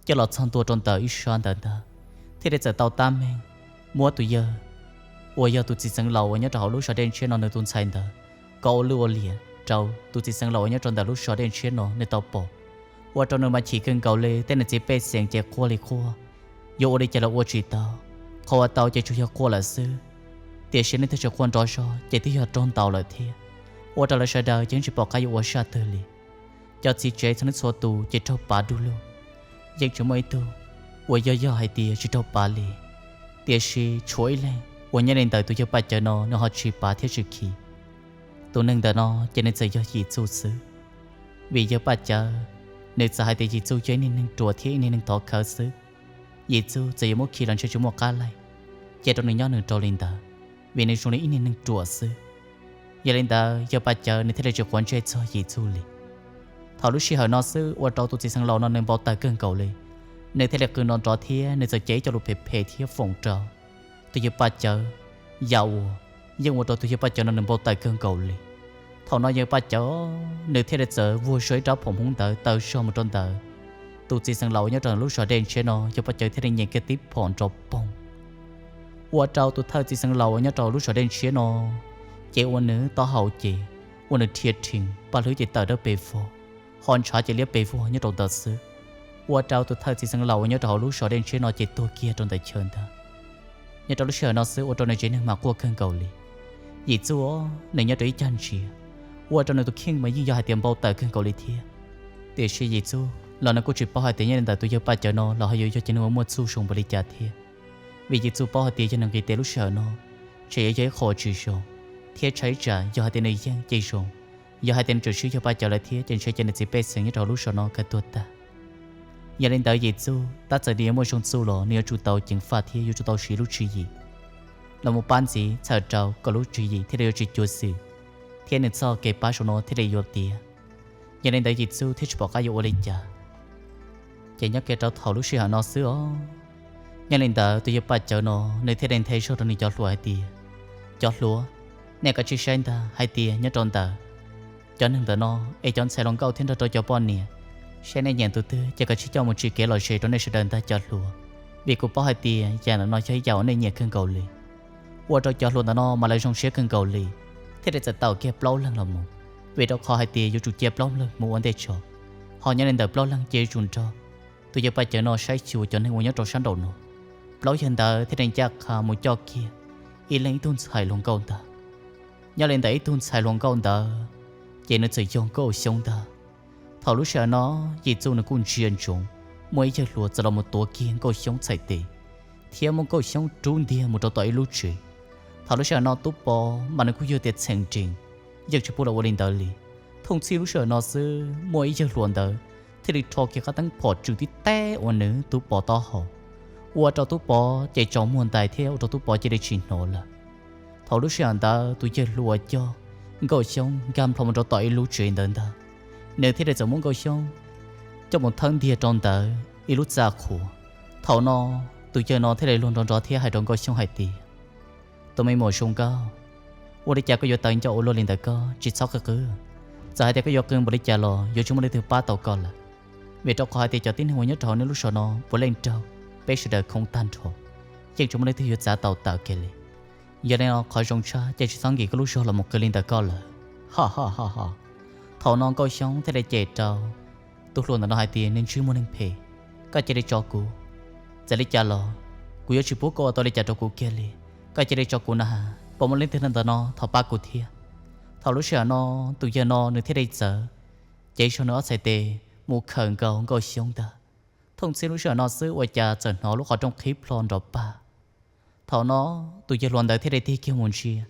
coj los txog ntua rau ntawm ib sab ntawd ntag, thiaj li txawm tau tab meeg muab tus yawg uas yog tus txiv xeev laus uas nyob rau hauv lub zos Dej Ntshiab no nws tus ntxhais ntawd kom ua lwj ua liam rau tus txiv xeev laus uas nyob rau ntawm lub zos Dej Ntshiab no nws tau pom. Ua rau nws mas chim kawg nkaus li, tej niam txiv pej xeem ces quaj li quaj, yuav ua li cas los ua tsis tau, qhov uas tau ces tsuas yog quaj lawm xwb. Tiam sis leej twg tseem quaj nrov zog ces twb yog raug ntaus lawm thiab, ua rau lawv sawv daws ces yeej tsis pom qab yuav ua zaj twg li. Cov txiv tsev txhua leej txhua tus ces raug pav du lug, yeej tsis muaj ib tug uas yog yog hais tias tsis raug pav li. Tiam sis tshuav ib leeg uas nyob li ntawm tus yawg Paj Cawv no nws ho tsis pav thiab tsis khi. Tus neeg ntawm no ces nws txawm yog Yim Txuj xwb. Vim yawg Paj Cawv nws txawm hais tias Yim Txuj yog ib niag neeg ruam thiab ib niag neeg thov khawv xwb, Yim Txuj txawm yuav muab khi los ntshe tsis muaj qab laij, cia rau nws nyob nws rau li ntawd, vim nws zoo li ib niag neeg ruam xwb. Yog li ntawd yawg Paj Cawv nws thiaj li tsis quav ntsej txog Yim Txuj li. Thaum lub sij hawm no xwb ua rau tus txiv xeev laus no nws npau taws kawg nkaus li, nws thiaj li qw nrov nrov thiab nws txawm cev ib co lus phem phem thiab foom rau tus yawg Paj Cawv, yam uas yeej ua rau tus yawg Paj Cawv no nws npau taws kawg nkaus li. Thaum no yawg Paj Cawv nws thiaj li txawm vuag zog ib rab phom hmoov ntawd taw zog mus rau ntawm tus txiv xeev laus uas nyob rau lub zos Dej Ntshiab no, yawg Paj Cawv thiaj li nyem kiag tib phom nrov poog. Ua rau tus thawj txiv xeev laus uas nyob rau lub zos Dej Ntshiab no, ces ua nws taub hau ces ua nws rhia rhees, paj hlwb ces tawm dawb pes vog, ho ntshav ces liab pes vog nyob rau ntawd xwb. Ua rau tus thawj txiv xeev laus uas nyob rau hauv lub zos Dej Ntshiab no ces tuag kiag rau ntawm chaw ntag. Nyob rau lub sij hawm no xwb ua rau nws tsev neeg mas quaj kawg nkaus li. Yim Txuj nws nyob rau ib cag ntsia, ua rau nws tus kheej mas yeej yog hais tias npau taws kawg nkaus li thiab. Tiam sis Yim Txuj los nws kuj tsis paub hais tias nyob li ntawm tus yawg Paj Cawv no los ho yuav yog cov neeg uas muaj txuj zoo npaum li cas thiab, vim Yim Txuj paub hais tias yog nws nqis tes lub sij hawm no tseem yuav yog ib qho tsis zoo, thiab tshaib tsam yog hais tias nws yeej ces zoo, yog hais tias nws tseem swb yawg Paj Cawv lawm thiab ces ntshe ces nws txiv pej xeem nyob rau hauv lub zos no kawg tuag tag. Yog li ntawd Yim Txuj tab txawm nws yuav muaj zoo txuj los nws yuav tsum tau ceev faj thiab yuav tsum tau siv lub tswv yim los mus pab ntxiv txhawm rau kom lub tswv yim thiaj li yuav tsis cuag xwm, thiab nws txoj kev pab saum no thiaj li yuav tiav. Yog li ntawd Yim Txuj thiaj tsis pom qab yuav ua li cas. Ces nyob kiag rau thaum lub sij hawm no xwb os, nyob li ntawd tus yawg Paj Cawv no nws thiaj li nthe zog rau nws cov hluas hais tias, cov hluas, nej kav tsij saib ntag hais tias nyob rau ntawm cov neeg ntawm no es cov ntxhais hluas nkauj thiab nrog rau cov poj niam, saib nej nyiam tus twg ces kav tsij coj mus tsim kev lom zem rau nej sawv daws ntag cov hluas, vim kuv paub hais tias yam ntawm no yog ib yam uas nej nyiam kawg nkaus li. Ua rau cov hluas ntawm no mas lawv zoo siab kawg nkaus li, thiaj li txawm tawm kiag plaub leeg los mus, vim rau qhov hais tias yuav tsum cia plaub leeg mus ua ntej tso, ho nyob li ntawm plaub leeg ces yuav tsum nrog tus yawg Paj Cawv no saib xyuas cov neeg uas nyob rau sab nraum no. Plaub yawg ntawd thiaj li ncaj qha mus coj kiag ib leeg ib tug ntxhais hluas nkauj ntag. Nyob li ntawm ib tug ntxhais hluas nkauj ntawd ces nws txawm yog Nkauj Xyoob ntag. Thaum lub sij hawm no Yim Txuj nws kuj ntsia ntsoov muaj ib yawg hluas txawm los mus tuav kiag Nkauj Xyoob txhais tes, thiab muab Nkauj Xyoob rub ntiag mus rau tom ib lub tsev. Thaum lub sij hawm no Tub Pov mas nws kuj yog tias txheem nrees, yeej tsis pub lawv ua li ntawd li. Thooj txhij lub sij hawm no xwb muaj ib yawg hluas ntawd thiaj li rho kiag qab teeb phom tswm tib teb ua nws Tub Pov taub hau, ua rau Tub Pov ces tsaus muag ntais thiab ua rau Tub Pov cia li tsis hnov lawm. Thaum lub sij hawm ntawd tus yawg hluas coj Nkauj Xyoob nkag nplho mus rau tom ib lub tsev ntawd ntag, nws thiaj li txawm muab Nkauj Xyoob coj mus thawb ntiag rau ntawm ib lub txaj qhua. Thaum no tus yawg no thiaj li luag nrov nrov thiab hais rau Nkauj Xyoob hais tias, tus me muam zoo nkauj, ua li cas koj yuav tawv ncauj ua luaj li ntawd, koj tsis txhob qw qw. Txawm hais tias koj yuav qw npaum li cas los yuav tsis muaj leej twg pab tau koj lawm, vim rau qhov hais tias cov tib neeg uas nyob rau hauv nej lub zos no puav leej raug peb sawv daws khoo tag nrho, yeej tsis muaj leej twg yuav txav tau tawm kiag li. Yog li no qhov zoo tshaj ces tsis txhob nkim koj lub zog los mus qw li ntawd koj lawm. Ha ha ha ha. Thaum no Nkauj Xyoob thiaj li cem rau tus hluas ntawm no hais tias, nej ntsej muag neeg phem, koj cia li tso kuv. Txawm li cas los kuv yuav tsis pub koj ua tau li cas rau kuv kiag li. Koj cia li tso kuv na has, puas muaj leej twg ntawm no thov pab kuv thiab. Thaum lub sij hawm no tus yawg no nws thiaj li txawm cev zog nws ob txhais tes mus khawm nkaus Nkauj Xyoob ntag. Thooj txhij lub sij hawm no xwb ua cas txawm hnov lub qhov rooj qhib plho nrov pag. Thaum no tus yawg hluas ntawd thiaj li tig kiag mus ntsia,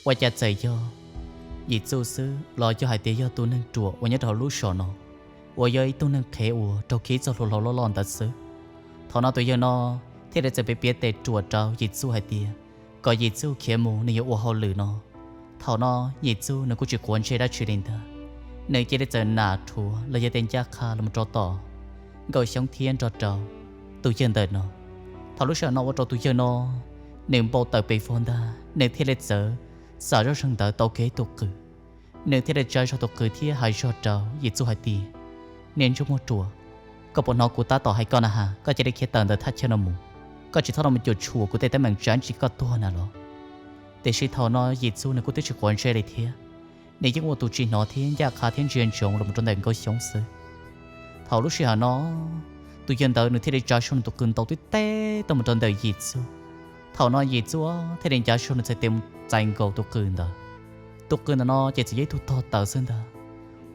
ua cas txawm yog Yim Txuj xwb los yog hais tias yog tus neeg ruam uas nyob rau hauv lub zos no, uas yog ib tug neeg qhev uas raug khi ib txoj hlua hlau loj loj ntawd xwb. Thaum no tus yawg no thiaj li txawm piav piav tes ruam rau Yim Txuj hais tias kom Yim Txuj khiav mus, nws yuav ua hauj lwm no. Thaum no Yim Txuj nws kuj tsis quav ntsej dab tsi li ntag, nws cia li txawm nam rhuav los yog tias ncaj qha los rau tom Nkauj Xyoob thiab nrog rau tus yawg ntawm no. Thaum lub sij hawm no ua rau tus yawg no nws npau taws pes vog ntag, nws thiaj li txawm xam zoj zeeg ntawd tau kiag tus qws. Nws thiaj li tsa zog tus qws thiab hais zog rau Yim Txuj hais tias, niag ntsej muag ruam, koj puas hnov kuv tab tom hais koj na has, koj cia li khiav tawm ntawm thaj chaw no mus. Koj tsis txhob los cuam tshuam kuv tej teeb meem tsam ntsis koj tuag na los. Tiam sis thaum no Yim Txuj nws kuj twb tsis quav ntsej li thiab, nws yeej ua tus tsis hnov thiab ncaj qha thiab ntsia ntsoov los rau ntawm Nkauj Xyoob xwb. Thaum lub sij hawm no tus yawg ntawd nws thiaj li tsa zog nws tus qws ntaus tib teb tuaj mus rau ntawm Yim Txuj. Thaum no Yim Txuj thiaj li ncav zog nws txhais tes mus txais nkaus tus qws ntawd. Tus qws ntawm no ces txawm yog ib tug tog taws xwb ntag.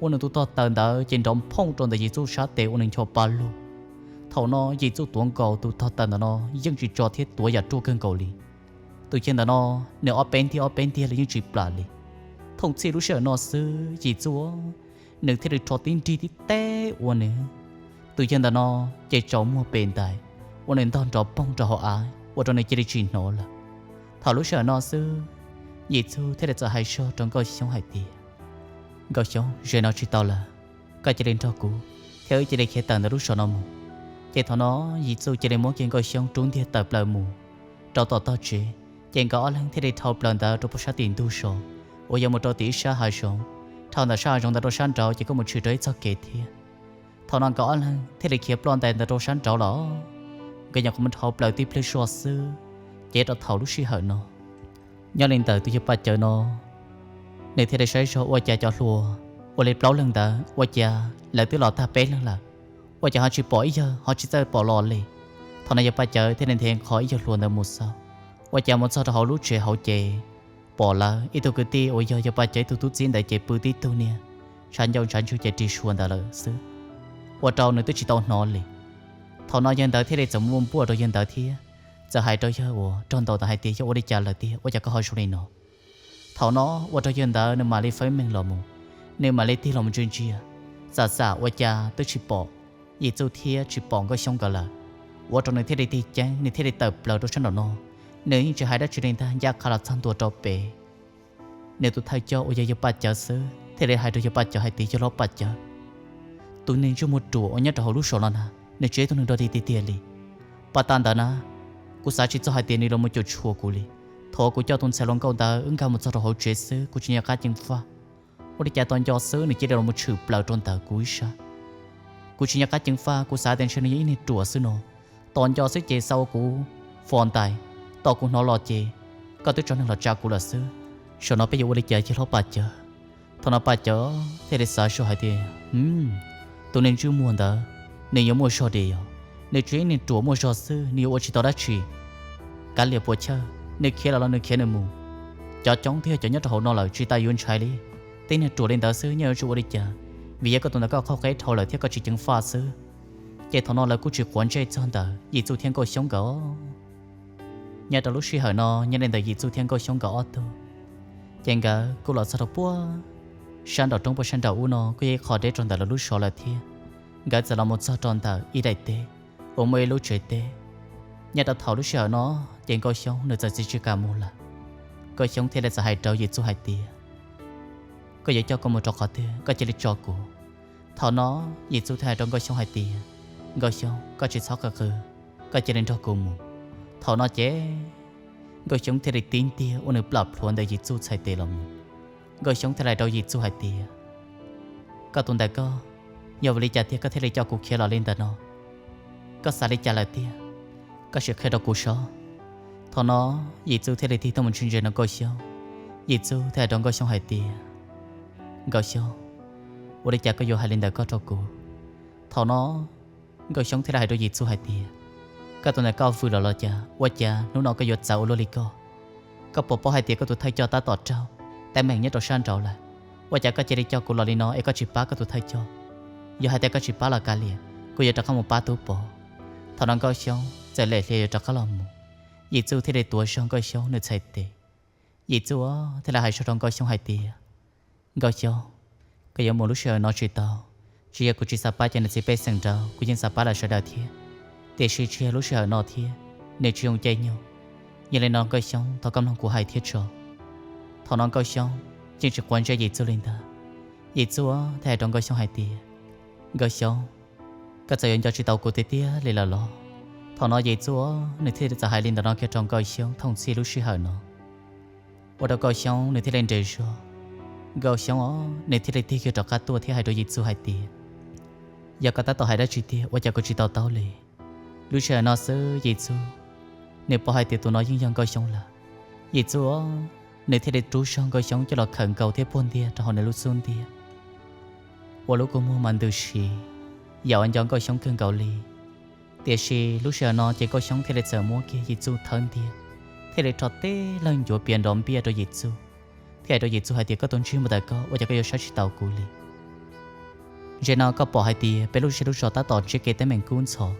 Ua nws tus tog taws ntawd ces nrov phooj rau ntawm Yim Txuj sab tes ua nws ncho pa lug. Thaum no Yim Txuj tuav nkaus tus tog taws ntawm no yeej tsis tso thiab tuav yam ruaj kawg nkaus li. Tus yawg ntawm no nws ob peb ntiag ob peb ntiag los yeej tsis plam li. Thooj txhij lub sij hawm no xwb Yim Txuj nws thiaj li rho tib nrig tib teb ua nws. Tus yawg ntawm no ces tsaus muag pes ntais, ua nws ntog nrov poog rau hauv av ua rau nws cia li tsis hnov lawm. Thaum lub sij hawm no xwb, Yim Txuj thiaj li txawm hais zog rau Nkauj Xyoob hais tias, Nkauj Xyoob, ze no tsis tau lawm, koj cia li nrog kuv thiab wb cia li khiav tawm ntawm lub zos no mus. Ces thaum no Yim Txuj cia li muab kiag Nkauj Xyoob rub ntiag tawm plaws mus rau tom tog tsev, ces nkawd ob leeg thiaj li dhau plaws ntawd rau puag sab tim ntug zos uas yuav mus rau tim ib sab hav zoov. Dhau ntawm sab hav zoov ntawd rau sab nraud ces kuj mus tshwm rau ib txoj kev thiab. Thaum no nkawd ob leeg thiaj li khiav ploj ntais ntawd rau sab nraud los nkawd nyuam qhuav mus dhau plaws tib pliag zoj xwb, ces rau thaum lub sij hawm no nyob li ntawm tus yawg Paj Cawv no, nws thiaj li saib zog ua cas cov hluas ua li plaub leeg ntawd ua cas lawv twb los tag peb leeg lawm, ua cas ho tsis pom ib yawg ho tsis txawj pom los li. Thaum no yawg Paj Cawv thiaj li nthe nqho ib yawg hluas ntawd mus xauj, ua cas mus txog rau hauv lub tsev hauv ces pom lawv ib tug kwv tij uas yog yawg Paj Cawv ib tug tub txib ntawd ces pw tib tug niag tshav ncauj tshav ntswg ces ris suas ntawd lawm xwb, ua rau nws twb tsis tau hnov li. Thaum no yawg ntawd thiaj li txawm muaj npuaj rau yawg ntawd thiab txawm hais rau yawg uas raug ntaus ntawd hais tias, yog ua li cas lawm tiag ua cas koj ho zoo li no? Thaum no ua rau yawg ntawd nws mam li feeb meej los mus, nws mam li tig los mus ntsia ntsia, xam xam ua cas twb tsis pom Yim Txuj thiab tsis pom Nkauj Xyoob nkawd lawm. Ua rau nws thiaj li tig ceeb, nws thiaj li tawm plaws rau sab nraum no. Nws yeej tsis hais dab tsi li ntag, ncaj qha los txog ntua rau pem nws tus thawj coj uas yog yawg Paj Cawv xwb, thiaj li hais rau yawg Paj Cawv hais tias, yawg hlob Paj Cawv, tus neeg ntsej muag ruam uas nyob rau hauv lub zos no na, nws tsis yog ib tug neeg dog dig tiag tiag li. Pas tas ntawd na, kuv xav tsis txog hais tias nws los mus cuam tshuam kuv li. Thaum kuv coj tus ntxhais hluas nkauj ntawd wb nkag mus txog rau hauv tsev xwb, kuv tsis nco qab ceev faj, ua li cas tos nco xwb nws cia li los mus tshwm plaws rau ntawm kuv ib sab. Kuv tsis nco qab ceev faj, kuv xav tias ntshe nws yog ib neeg ruam xwb no. Tos nco xwb ces xav ua kuv fo ntais, tos kuv hnov los ces koj twb tso neeg los tsa kuv lawm xwb. Zaum no peb yuav ua li cas yawg hlob Paj Cawv? Thaum no Paj Cawv thiaj li xav zoj hais tias, tus neeg ntsej muag ntawd, nws yuav muaj zog diam yog, nws tsis yog ib neeg ruam muaj zog xwb, nws yuav ua tsis tau dab tsi. Kav liam puas chawj, nws khiav los los nws khiav nws mus. Cov coob twb yog cov nyob rau hauv no lawm, tsis tas yuav ntshai li. Tej neeg ruam li ntawd xwb nyob yuav tsum ua li cas, vim yog koj tus ntawd koj qhau qeb dhau lawm thiab koj tsis ceev faj xwb. Ces thaum no lawv kuj tsis quav ntsej txog ntawm Yim Txuj thiab Nkauj Xyoob nkawd. Nyob rau lub sij hawm no nyob li ntawm Yim Txuj thiab Nkauj Xyoob nkawd ob tug, ces nkawd kuj los txog rau puag sab nraum roob puag sab nraum ub no kuj yog ib qho deb rau ntawm lawv lub zos lawm thiab. Nkawd txawm los mus txog rau ntawm ib daim teb uas muaj ib lub tsev teb. Nyob rau thaum lub sij hawm no ces Nkauj Xyoob nws txawm tsis tsis kam mus lawm. Nkauj Xyoob thiaj li txawm hais rau Yim Txuj hais tias, koj yuav coj kuv mus rau qhov twg koj cia li tso kuv. Thaum no Yim Txuj thiaj hais rau Nkauj Xyoob hais tias, Nkauj Xyoob, koj tsis txhob qw qw, koj cia li nrog kuv mus. Thaum no ces Nkauj Xyoob thiaj li tib ntiag ua nws plam plhuav ntawm Yim Txuj txhais tes los mus. Nkauj Xyoob thiaj li hais rau Yim Txuj hais tias, koj tus ntawm koj, yog vim li cas tiag koj thiaj li coj kuv khiav los li ntawm no? Koj xav li cas lawm tiag? Koj sim qhia rau kuv saib. Thaum no Yim Txuj thiaj li tig tuaj mus ntsia ntsia rau Nkauj Xyoob. Yim Txuj thiaj hais rau Nkauj Xyoob hais tias, Nkauj Xyoob, ua li cas koj yuav hais li ntawm koj rau kuv? Thaum no Nkauj Xyoob thiaj li hais rau Yim Txuj hais tias, koj tus ntawm koj vwm los los cas, ua cas hnub no koj yuav txawv ua luaj li koj? Koj puas paub hais tias koj tus thawj coj tab tom raug teeb meem nyob rau sab nraud lawm? Ua cas koj cia li coj kuv los li no es koj tsis pab koj tus thawj coj? Yog hais tias koj tsis pab los kav liam, kuv yuav rov qab mus pab Tub Pov. Thaum no Nkauj Xyoob txawm lem hlias yuav rov qab los mus, Yim Txuj thiaj li tuav zog Nkauj Xyoob nws txhais tes. Yim Txuj thiaj li hais zog rau Nkauj Xyoob hais tias, Nkauj Xyoob, koj yuav mus lub sij hawm no tsis tau. Tsis yog kuv tsis xav pab cov niam txiv pej xeem nraud, kuv yeej xav pab lawv sawv daws thiab. Tiam sis tsis yog lub sij hawm no thiab, nws tsis zoo caij nyoog. Yog li no Nkauj Xyoob thov koj mloog kuv hais thiab tso. Thaum no Nkauj Xyoob yeej tsis quav ntsej Yim Txuj li ntag. Yim Txuj thiaj hais rau Nkauj Xyoob hais tias, Nkauj Xyoob, koj txawm yuav nco tsis tau kuv tiag tiag li lawm los? Thaum no Yim Txuj nws thiaj li txawm hais li ntawm no kiag rau Nkauj Xyoob thooj txhij lub sij hawm no. Ua rau Nkauj Xyoob nws thiaj li nres zog. Nkauj Xyoob os, nws thiaj li tig kiag rov qab tuaj thiab hais rau Yim Txuj hais tias, yog koj tab tom hais dab tsi tiag ua cas kuv tsis to taub li? Lub sij hawm no xwb Yim Txuj nws paub hais tias tus no yeej yog Nkauj Xyoob lawm. Yim Txuj os, nws thiaj li rub zog Nkauj Xyoob coj los khawm nkaus thiab puag ntiag rau hauv nws lub xub ntiag. Ua lub kua muag mas ntws si, yam uas nco Nkauj Xyoob kawg nkaus li. Tiam sis lub sij hawm no ces Nkauj Xyoob thiaj li txawm muab kiag Yim Txuj thawb ntiag, thiaj li rho teb lawg ncuav pias nrov npiaj rau Yim Txuj, thiaj hais rau Yim Txuj hais tias, koj tus ntsej muag ntawm koj ua cas koj yuav saib tsis taus kuv li? Zaum no koj pom hais tias peb lub zej lub zos tab tom ntsib kev teeb meem kub ntxhov.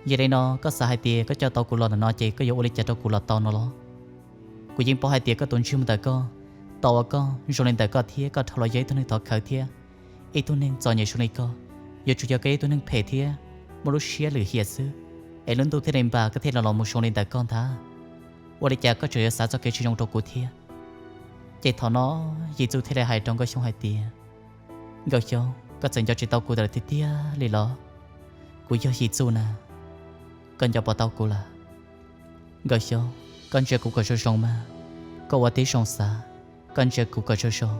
Yog li no koj xav hais tias koj coj tau kuv los ntawm no ces koj yuav ua li cas rau kuv los tau no los? Kuv yeej paub hais tias koj tus ntsej muag ntawm koj, tau ua koj zoo li ntawm koj thiab koj dhau los yog ib tug neeg thov khawv thiab ib tug neeg txom nyem zoo li koj, yuav tsum yog koj ib tug neeg phem thiab muaj lub siab lwm hiam xwb, es lub ntuj thiaj li npam koj thiaj li los mus zoo li ntawm koj ntag. Ua li cas koj tseem yuav xav txoj kev tsis zoo rau kuv thiab? Ces thaum no Yim Txuj thiaj li hais rau Nkauj Xyoob hais tias, Nkauj Xyoob, koj txawm nco tsis tau kuv lawm tiag tiag li los? Kuv yog Yim Txuj na, koj nco puas tau kuv lawm? Nkauj Xyoob, koj ntsia kuv kom zoo zoo mas, koj ua tib zoo xav, koj ntsia kuv kom zoo zoo,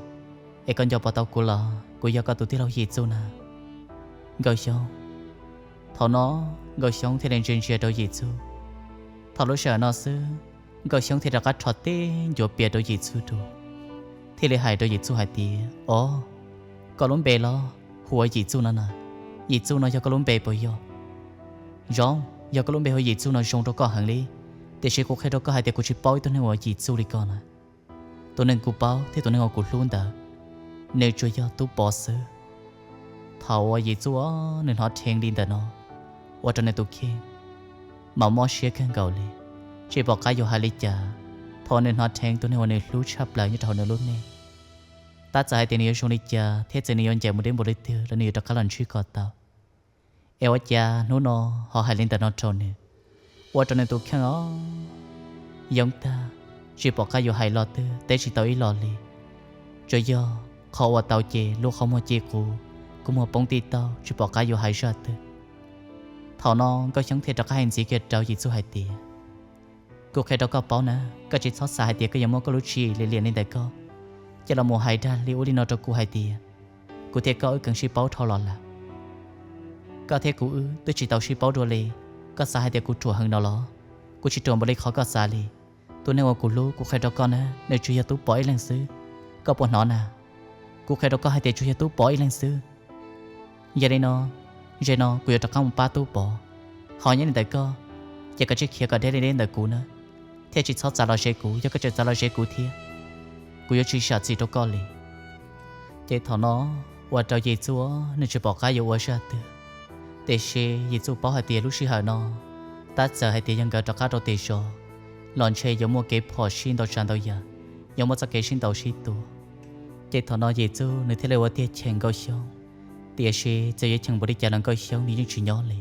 es koj nco puas tau kuv los? Kuv yog koj tus tij laug Yim Txuj na, Nkauj Xyoob. Thaum no Nkauj Xyoob thiaj li ntsia ntsia rau Yim Txuj. Thaum lub sij hawm no xwb, Nkauj Xyoob thiaj rov qab rho teb ncuav pias rau Yim Txuj dua, thiaj li hais rau Yim Txuj hais tias, Os, koj lub npe los hu ua Yim Txuj no na? Yim Txuj no yog koj lub npe puas yog? Zoo, yog koj lub npe hu Yim Txuj no zoo rau koj heev li, tiam sis kuv qhia rau koj hais tias kuv tsis paub ib tug neeg ua Yim Txuj li koj na. Tus neeg kuv paub thiab tus neeg uas kuv hlub ntawd, nws tsuas yog Tub Pov xwb. Thaum uas Yim Txuj nws hnov dheev li ntawm no, ua rau nws tus kheej mas mob siab kawg nkaus li, tsis pom qab yuav hais li cas. Thaum uas nws hnov dheev tus neeg uas nws hlub tshaj plaws nyob rau hauv nws lub neej, tab txawm hais tias nws yuav zoo li cas thiab txawm nws yuav ncaim mus deb npaum li twg los nws yuav rov qab los ntsib kom tau. Es ua cas hnub no ho hais li ntawm no rau nws, ua rau nws tus kheej os, yoob tag, tsis pom qab yuav hais los twg teb tsis tau ib los li. Tsuas yog qhov uas tau ces lub qhov muag ci qus, kua muag poob tib taug tsis pom qab yuav hais zaj twg. Thaum no Nkauj Xyoob thiaj rov qab hais ntxiv kiag rau Yim Txuj hais tias, kuv qhia rau koj paub na, koj tsis txhob xav hais tias koj yuav muab koj lub tswv yim liam liam li ntawm koj coj los mus hais dag li ub li no rau kuv hais tias kuv thiab koj wb kheev sib paub dhau los lawm. Koj thiab kuv wb twb tsis tau sib paub dua li. Koj xav hais tias kuv ruam heev no los? Kuv tsis ruam npaum li qhov koj xav li. Tus neeg uas kuv hlub, kuv qhia rau koj na, nws tsuas yog Tub Pov ib leeg xwb. Koj puas hnov na? Kuv qhia rau koj hais tias tsuas yog Tub Pov ib leeg xwb. Yog li no, ze no kuv yuav rov qab mus pab Tub Pov. Ho nyob li ntawm koj, ces koj tsis khiav kom deb li deb ntawm kuv na, thiab tsis txhob txav los ze kuv. Yog koj tseem txav los ze kuv thiab, kuv yuav tsis zam txim rau koj li. Ces thaum no ua rau Yim Txuj nws tsis pom qab yuav ua zaj twg. Tiam sis Yim Txuj paub hais tias lub sij hawm no, tab txawm hais tias yog nkawd rov qab rau tim zos los ntshe yuav muaj kev phom sij ntau tsav ntau yam, yuav muaj txoj kev sib ntaus sib tua. Ces thaum no Yim Txuj nws thiaj li ua tiag cheem Nkauj Xyoob. Tiam sis txawm yuav cheem npaum li cas los Nkauj Xyoob nws yeej tsis nyob li.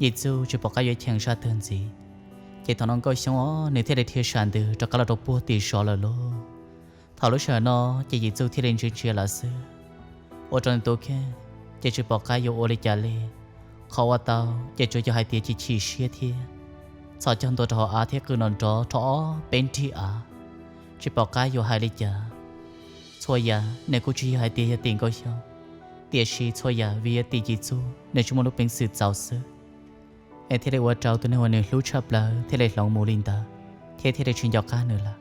Yim Txuj tsis pom qab yuav cheem zaj twg ntxiv. Ces thaum no Nkauj Xyoob os nws thiaj li dhia sam ntws rov qab los rau puag tim zos lawm lauj. Thaum lub sij hawm no ces Yim Txuj thiaj li ntsia ntsia lawm xwb, ua rau nws tus kheej ces tsis pom qab yuav ua li cas li. Qhov ua tau ces tsuas yog hais tias chim chim siab thiab txhos caug ntua rau hauv av thiab qw nrov nrov rau ob peb nrig av, tsis pom qab yuav hais li cas. Txhua yam nws kuj tsis yog hais tias yog tim Nkauj Xyoob, tiam sis txhua yam vim yog tim Yim Txuj nws tsis muaj lub peev xwm txaus xwb. Es thiaj li ua rau tus neeg uas nws hlub tshaj plaws thiaj li hloov mus li ntawd, thiab thiaj li tsis nco qab nws lawm.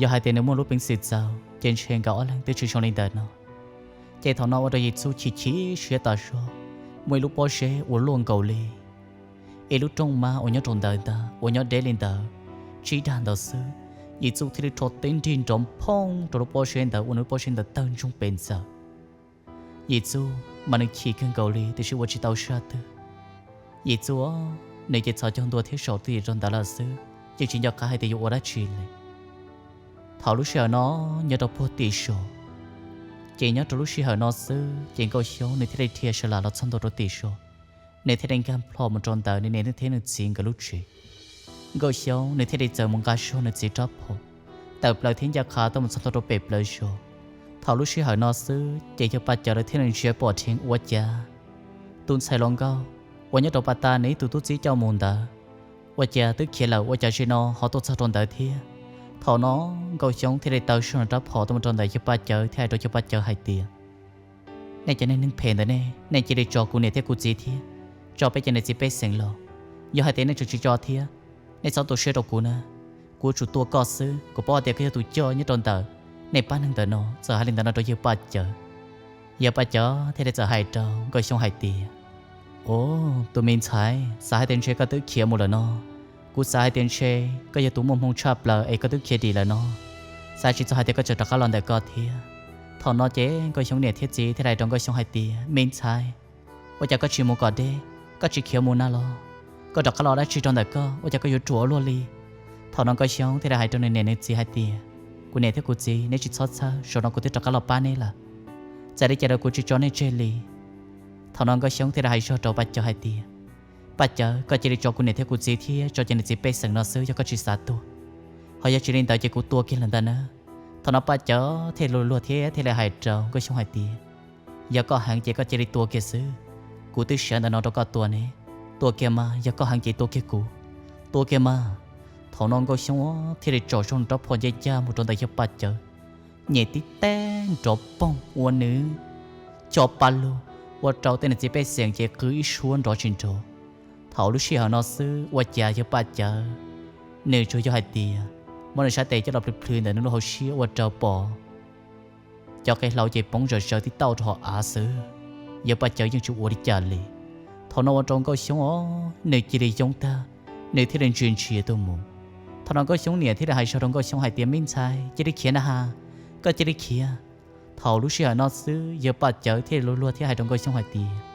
Yog hais tias nws muaj lub peev xwm txaus ces ntshe nkawd ob leeg twb tsis zoo li ntawm no. Ces thaum no ua rau Yim Txuj chim chim siab tas zog, muaj ib lub pob zeb uas luaj nkaus li ib lub rooj mab uas nyob rau ntawd ntag uas nyob deb li ntawd, tsib dag ntawd xwb. Yim Txuj thiaj li rho tib nrig nrov phooj rau lub pob zeb ntawd ua nws lub pob zeb ntawd tawg ntsoog pes ntxaws. Yim Txuj mas nws chim kawg nkaus li tiam sis ua tsis tau zaj twg. Yim Txuj nws ces txhos caug ntua thiab saum twj ywm rau ntawd lawm xwb, yeej tsis nco qab hais tias yuav ua dab tsi li. Thaum lub sij hawm no nyob rau puag tim zos, ces nyob rau lub sij hawm no xwb ces Nkauj Xyoob nws thiaj li dhia sawv lam los txog ntua rau tim zos. Nws thiaj li nkag plho mus rau ntawm nws niam thiab nws txiv nkawd lub tsev. Nkauj Xyoob nws thiaj li txawm mus nqa zog nws txiv rab phom, tawm plaws thiab ncaj qha tuaj mus txog ntua rau pem plawv zos. Thaum lub sij hawm no xwb ces yawg Paj Cawv lawv thiaj li ntsia pom dheev ua cas tus ntxhais hluas nkauj uas nyob rau pas tas nws ib tug tub txib coj mus ntawd, ua cas twb khiav lawm ua cas zaum no ho tuaj txog rau ntawd thiab. Thaum no Nkauj Xyoob thiaj li taw zog nws rab phom tuaj mus rau ntawm yawg Paj Cawv thiab hais rau yawg Paj Cawv hais tias, nej cov neeg phem ntawm nej, nej cia li tso kuv niam thiab kuv txiv thiab tso peb cov niam txiv pej xeem los. Yog hais tias nej tseem tsis tso thiab, nej txhob tu siab rau kuv na. Kuv yuav tsum tua koj xwb, kuv paub hais tias koj yog tus coj nyob rau ntawm nej pab neeg ntawm no. Txawm hais li ntawd no rau yawg Paj Cawv, yawg Paj Cawv thiaj li txawm hais rau Nkauj Xyoob hais tias, Au, tus me ntxhais, xav hais tias ntshe koj twb khiav mus lawm no. Kuv xav hais tias ntshe koj yog tus muaj hmoo tshaj plaws es koj twb khiav dim lawm no, xav tsis txog hais tias koj tseem rov qab los ntawm koj thiab. Thaum no ces Nkauj Xyoob niam thiab txiv thiaj li hais rau Nkauj Xyoob hais tias, Me ntxhais, ua cas koj tsis mus kom deb, koj tsis khiav mus na los? Koj rov qab los dab tsi rau ntawm koj, ua cas koj yuav ruam ua luaj li? Thaum no Nkauj Xyoob thiaj li hais rau nws niam nws txiv hais tias, Kuv niam thiab kuv txiv, neb tsis txhob txhawj, zaum no kuv twb rov qab los pab neb lawm. Txawm li cas los kuv tsis tso nej tseg li. Thaum no Nkauj Xyoob thiaj li hais zog rau Paj Cawv hais tias, Paj Cawv, koj cia li tso kuv niam thiab kuv txiv thiab tso cov niam txiv pej xeem no xwb, yog koj tsis xav tuag. Ho yog tsis li ntawd ces kuv tua kiag lawm ntag na. Thaum no Paj Cawv thiaj li luag thiab thiaj li hais rau Nkauj Xyoob hais tias, Yog koj heev ces koj cia li tua kiag xwb. Kuv twb siav ntawm no rau koj tua ne. Tua kiag mas, yog koj heev ces tua kiag kuv. Tua kiag mas. Thaum no Nkauj Xyoob thiaj li tsom zog nws rab phom ncaj ncaj mus rau ntawm yawg Paj Cawv, nyem tib teg nrov poog ua nws co pa lug, ua rau tej niam txiv pej xeem ces qw ib suab nrov tsis nrov. Thaum lub sij hawm no xwb ua cas yawg Paj Cawv nws tsuas yog hais tias muab nws sab tes coj los plhws plhws ntawm nws lub hauv siab ua rau pom cov qe hlau ces poob zawm zawv tib tauj rau hauv av xwb. Yawg Paj Cawv yeej tsis ua li cas li. Thaum no ua rau Nkauj Xyoob os nws cia li yoob tag, nws thiaj li ntsia ntsia tuaj mus. Thaum no Nkauj Xyoob niam thiaj li hais zog rau Nkauj Xyoob hais tias, Me ntxhais, cia li khiav na ha, koj cia li khiav. Thaum lub sij hawm no xwb yawg Paj Cawv thiaj li luag thiab hais rau Nkauj Xyoob hais tias,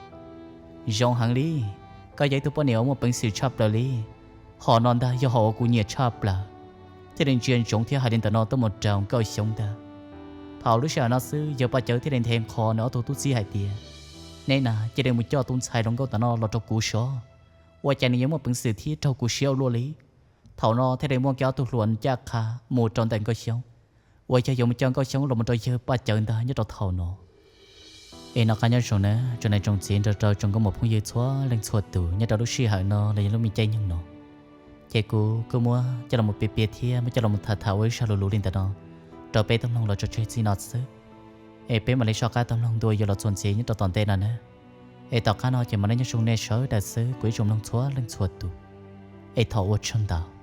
Zoo heev li, koj yog ib tug poj niam uas muaj peev xwm tshaj plaws li. Hom no ntag yog hom uas kuv nyiam tshaj plaws. Thiaj li ntsia ntsoov thiab hais li ntawm no tuaj mus rau Nkauj Xyoob ntag. Thaum lub sij hawm no xwb yawg Paj Cawv thiaj li nthe nqho nws ob tug tub txib hais tias, Neb na cia li mus coj tus ntxhais hluas nkauj ntawm no los rau kuv sov. Ua cas nws yuav muaj peev xwm thiab raug kuv siab ua luaj li. Thaum no thiaj li muaj kiag ob tug hluas ncaj qha mus rau ntawm Nkauj Xyoob, uas yog yuav mus coj Nkauj Xyoob los mus rau yawg Paj Cawv ntag nyob rau thaum no. Es noj qab nyob zoo na tsoom niam tsoom txiv nrog rau tsoom nkauj muam phooj ywg txhua leej txhua tus nyob rau lub sij hawm no los yog lub me caij nyoog no. Ces kuv kuj muab coj los piav piav thiab muab coj los tham tham ua ib zaj lus lus li ntawm no rau peb tau mloog los tso tseg txij no xwb. Es peb mam li soj qab tau mloog ntua yuav los txuas ntxiv nyob rau tom ntej no na. Es tom qab no ces mam li nyob zoo nej sawv daws xwb kuv ib tsoom mloog txhua leej txhua tus. Es thov ua tsaug ntau.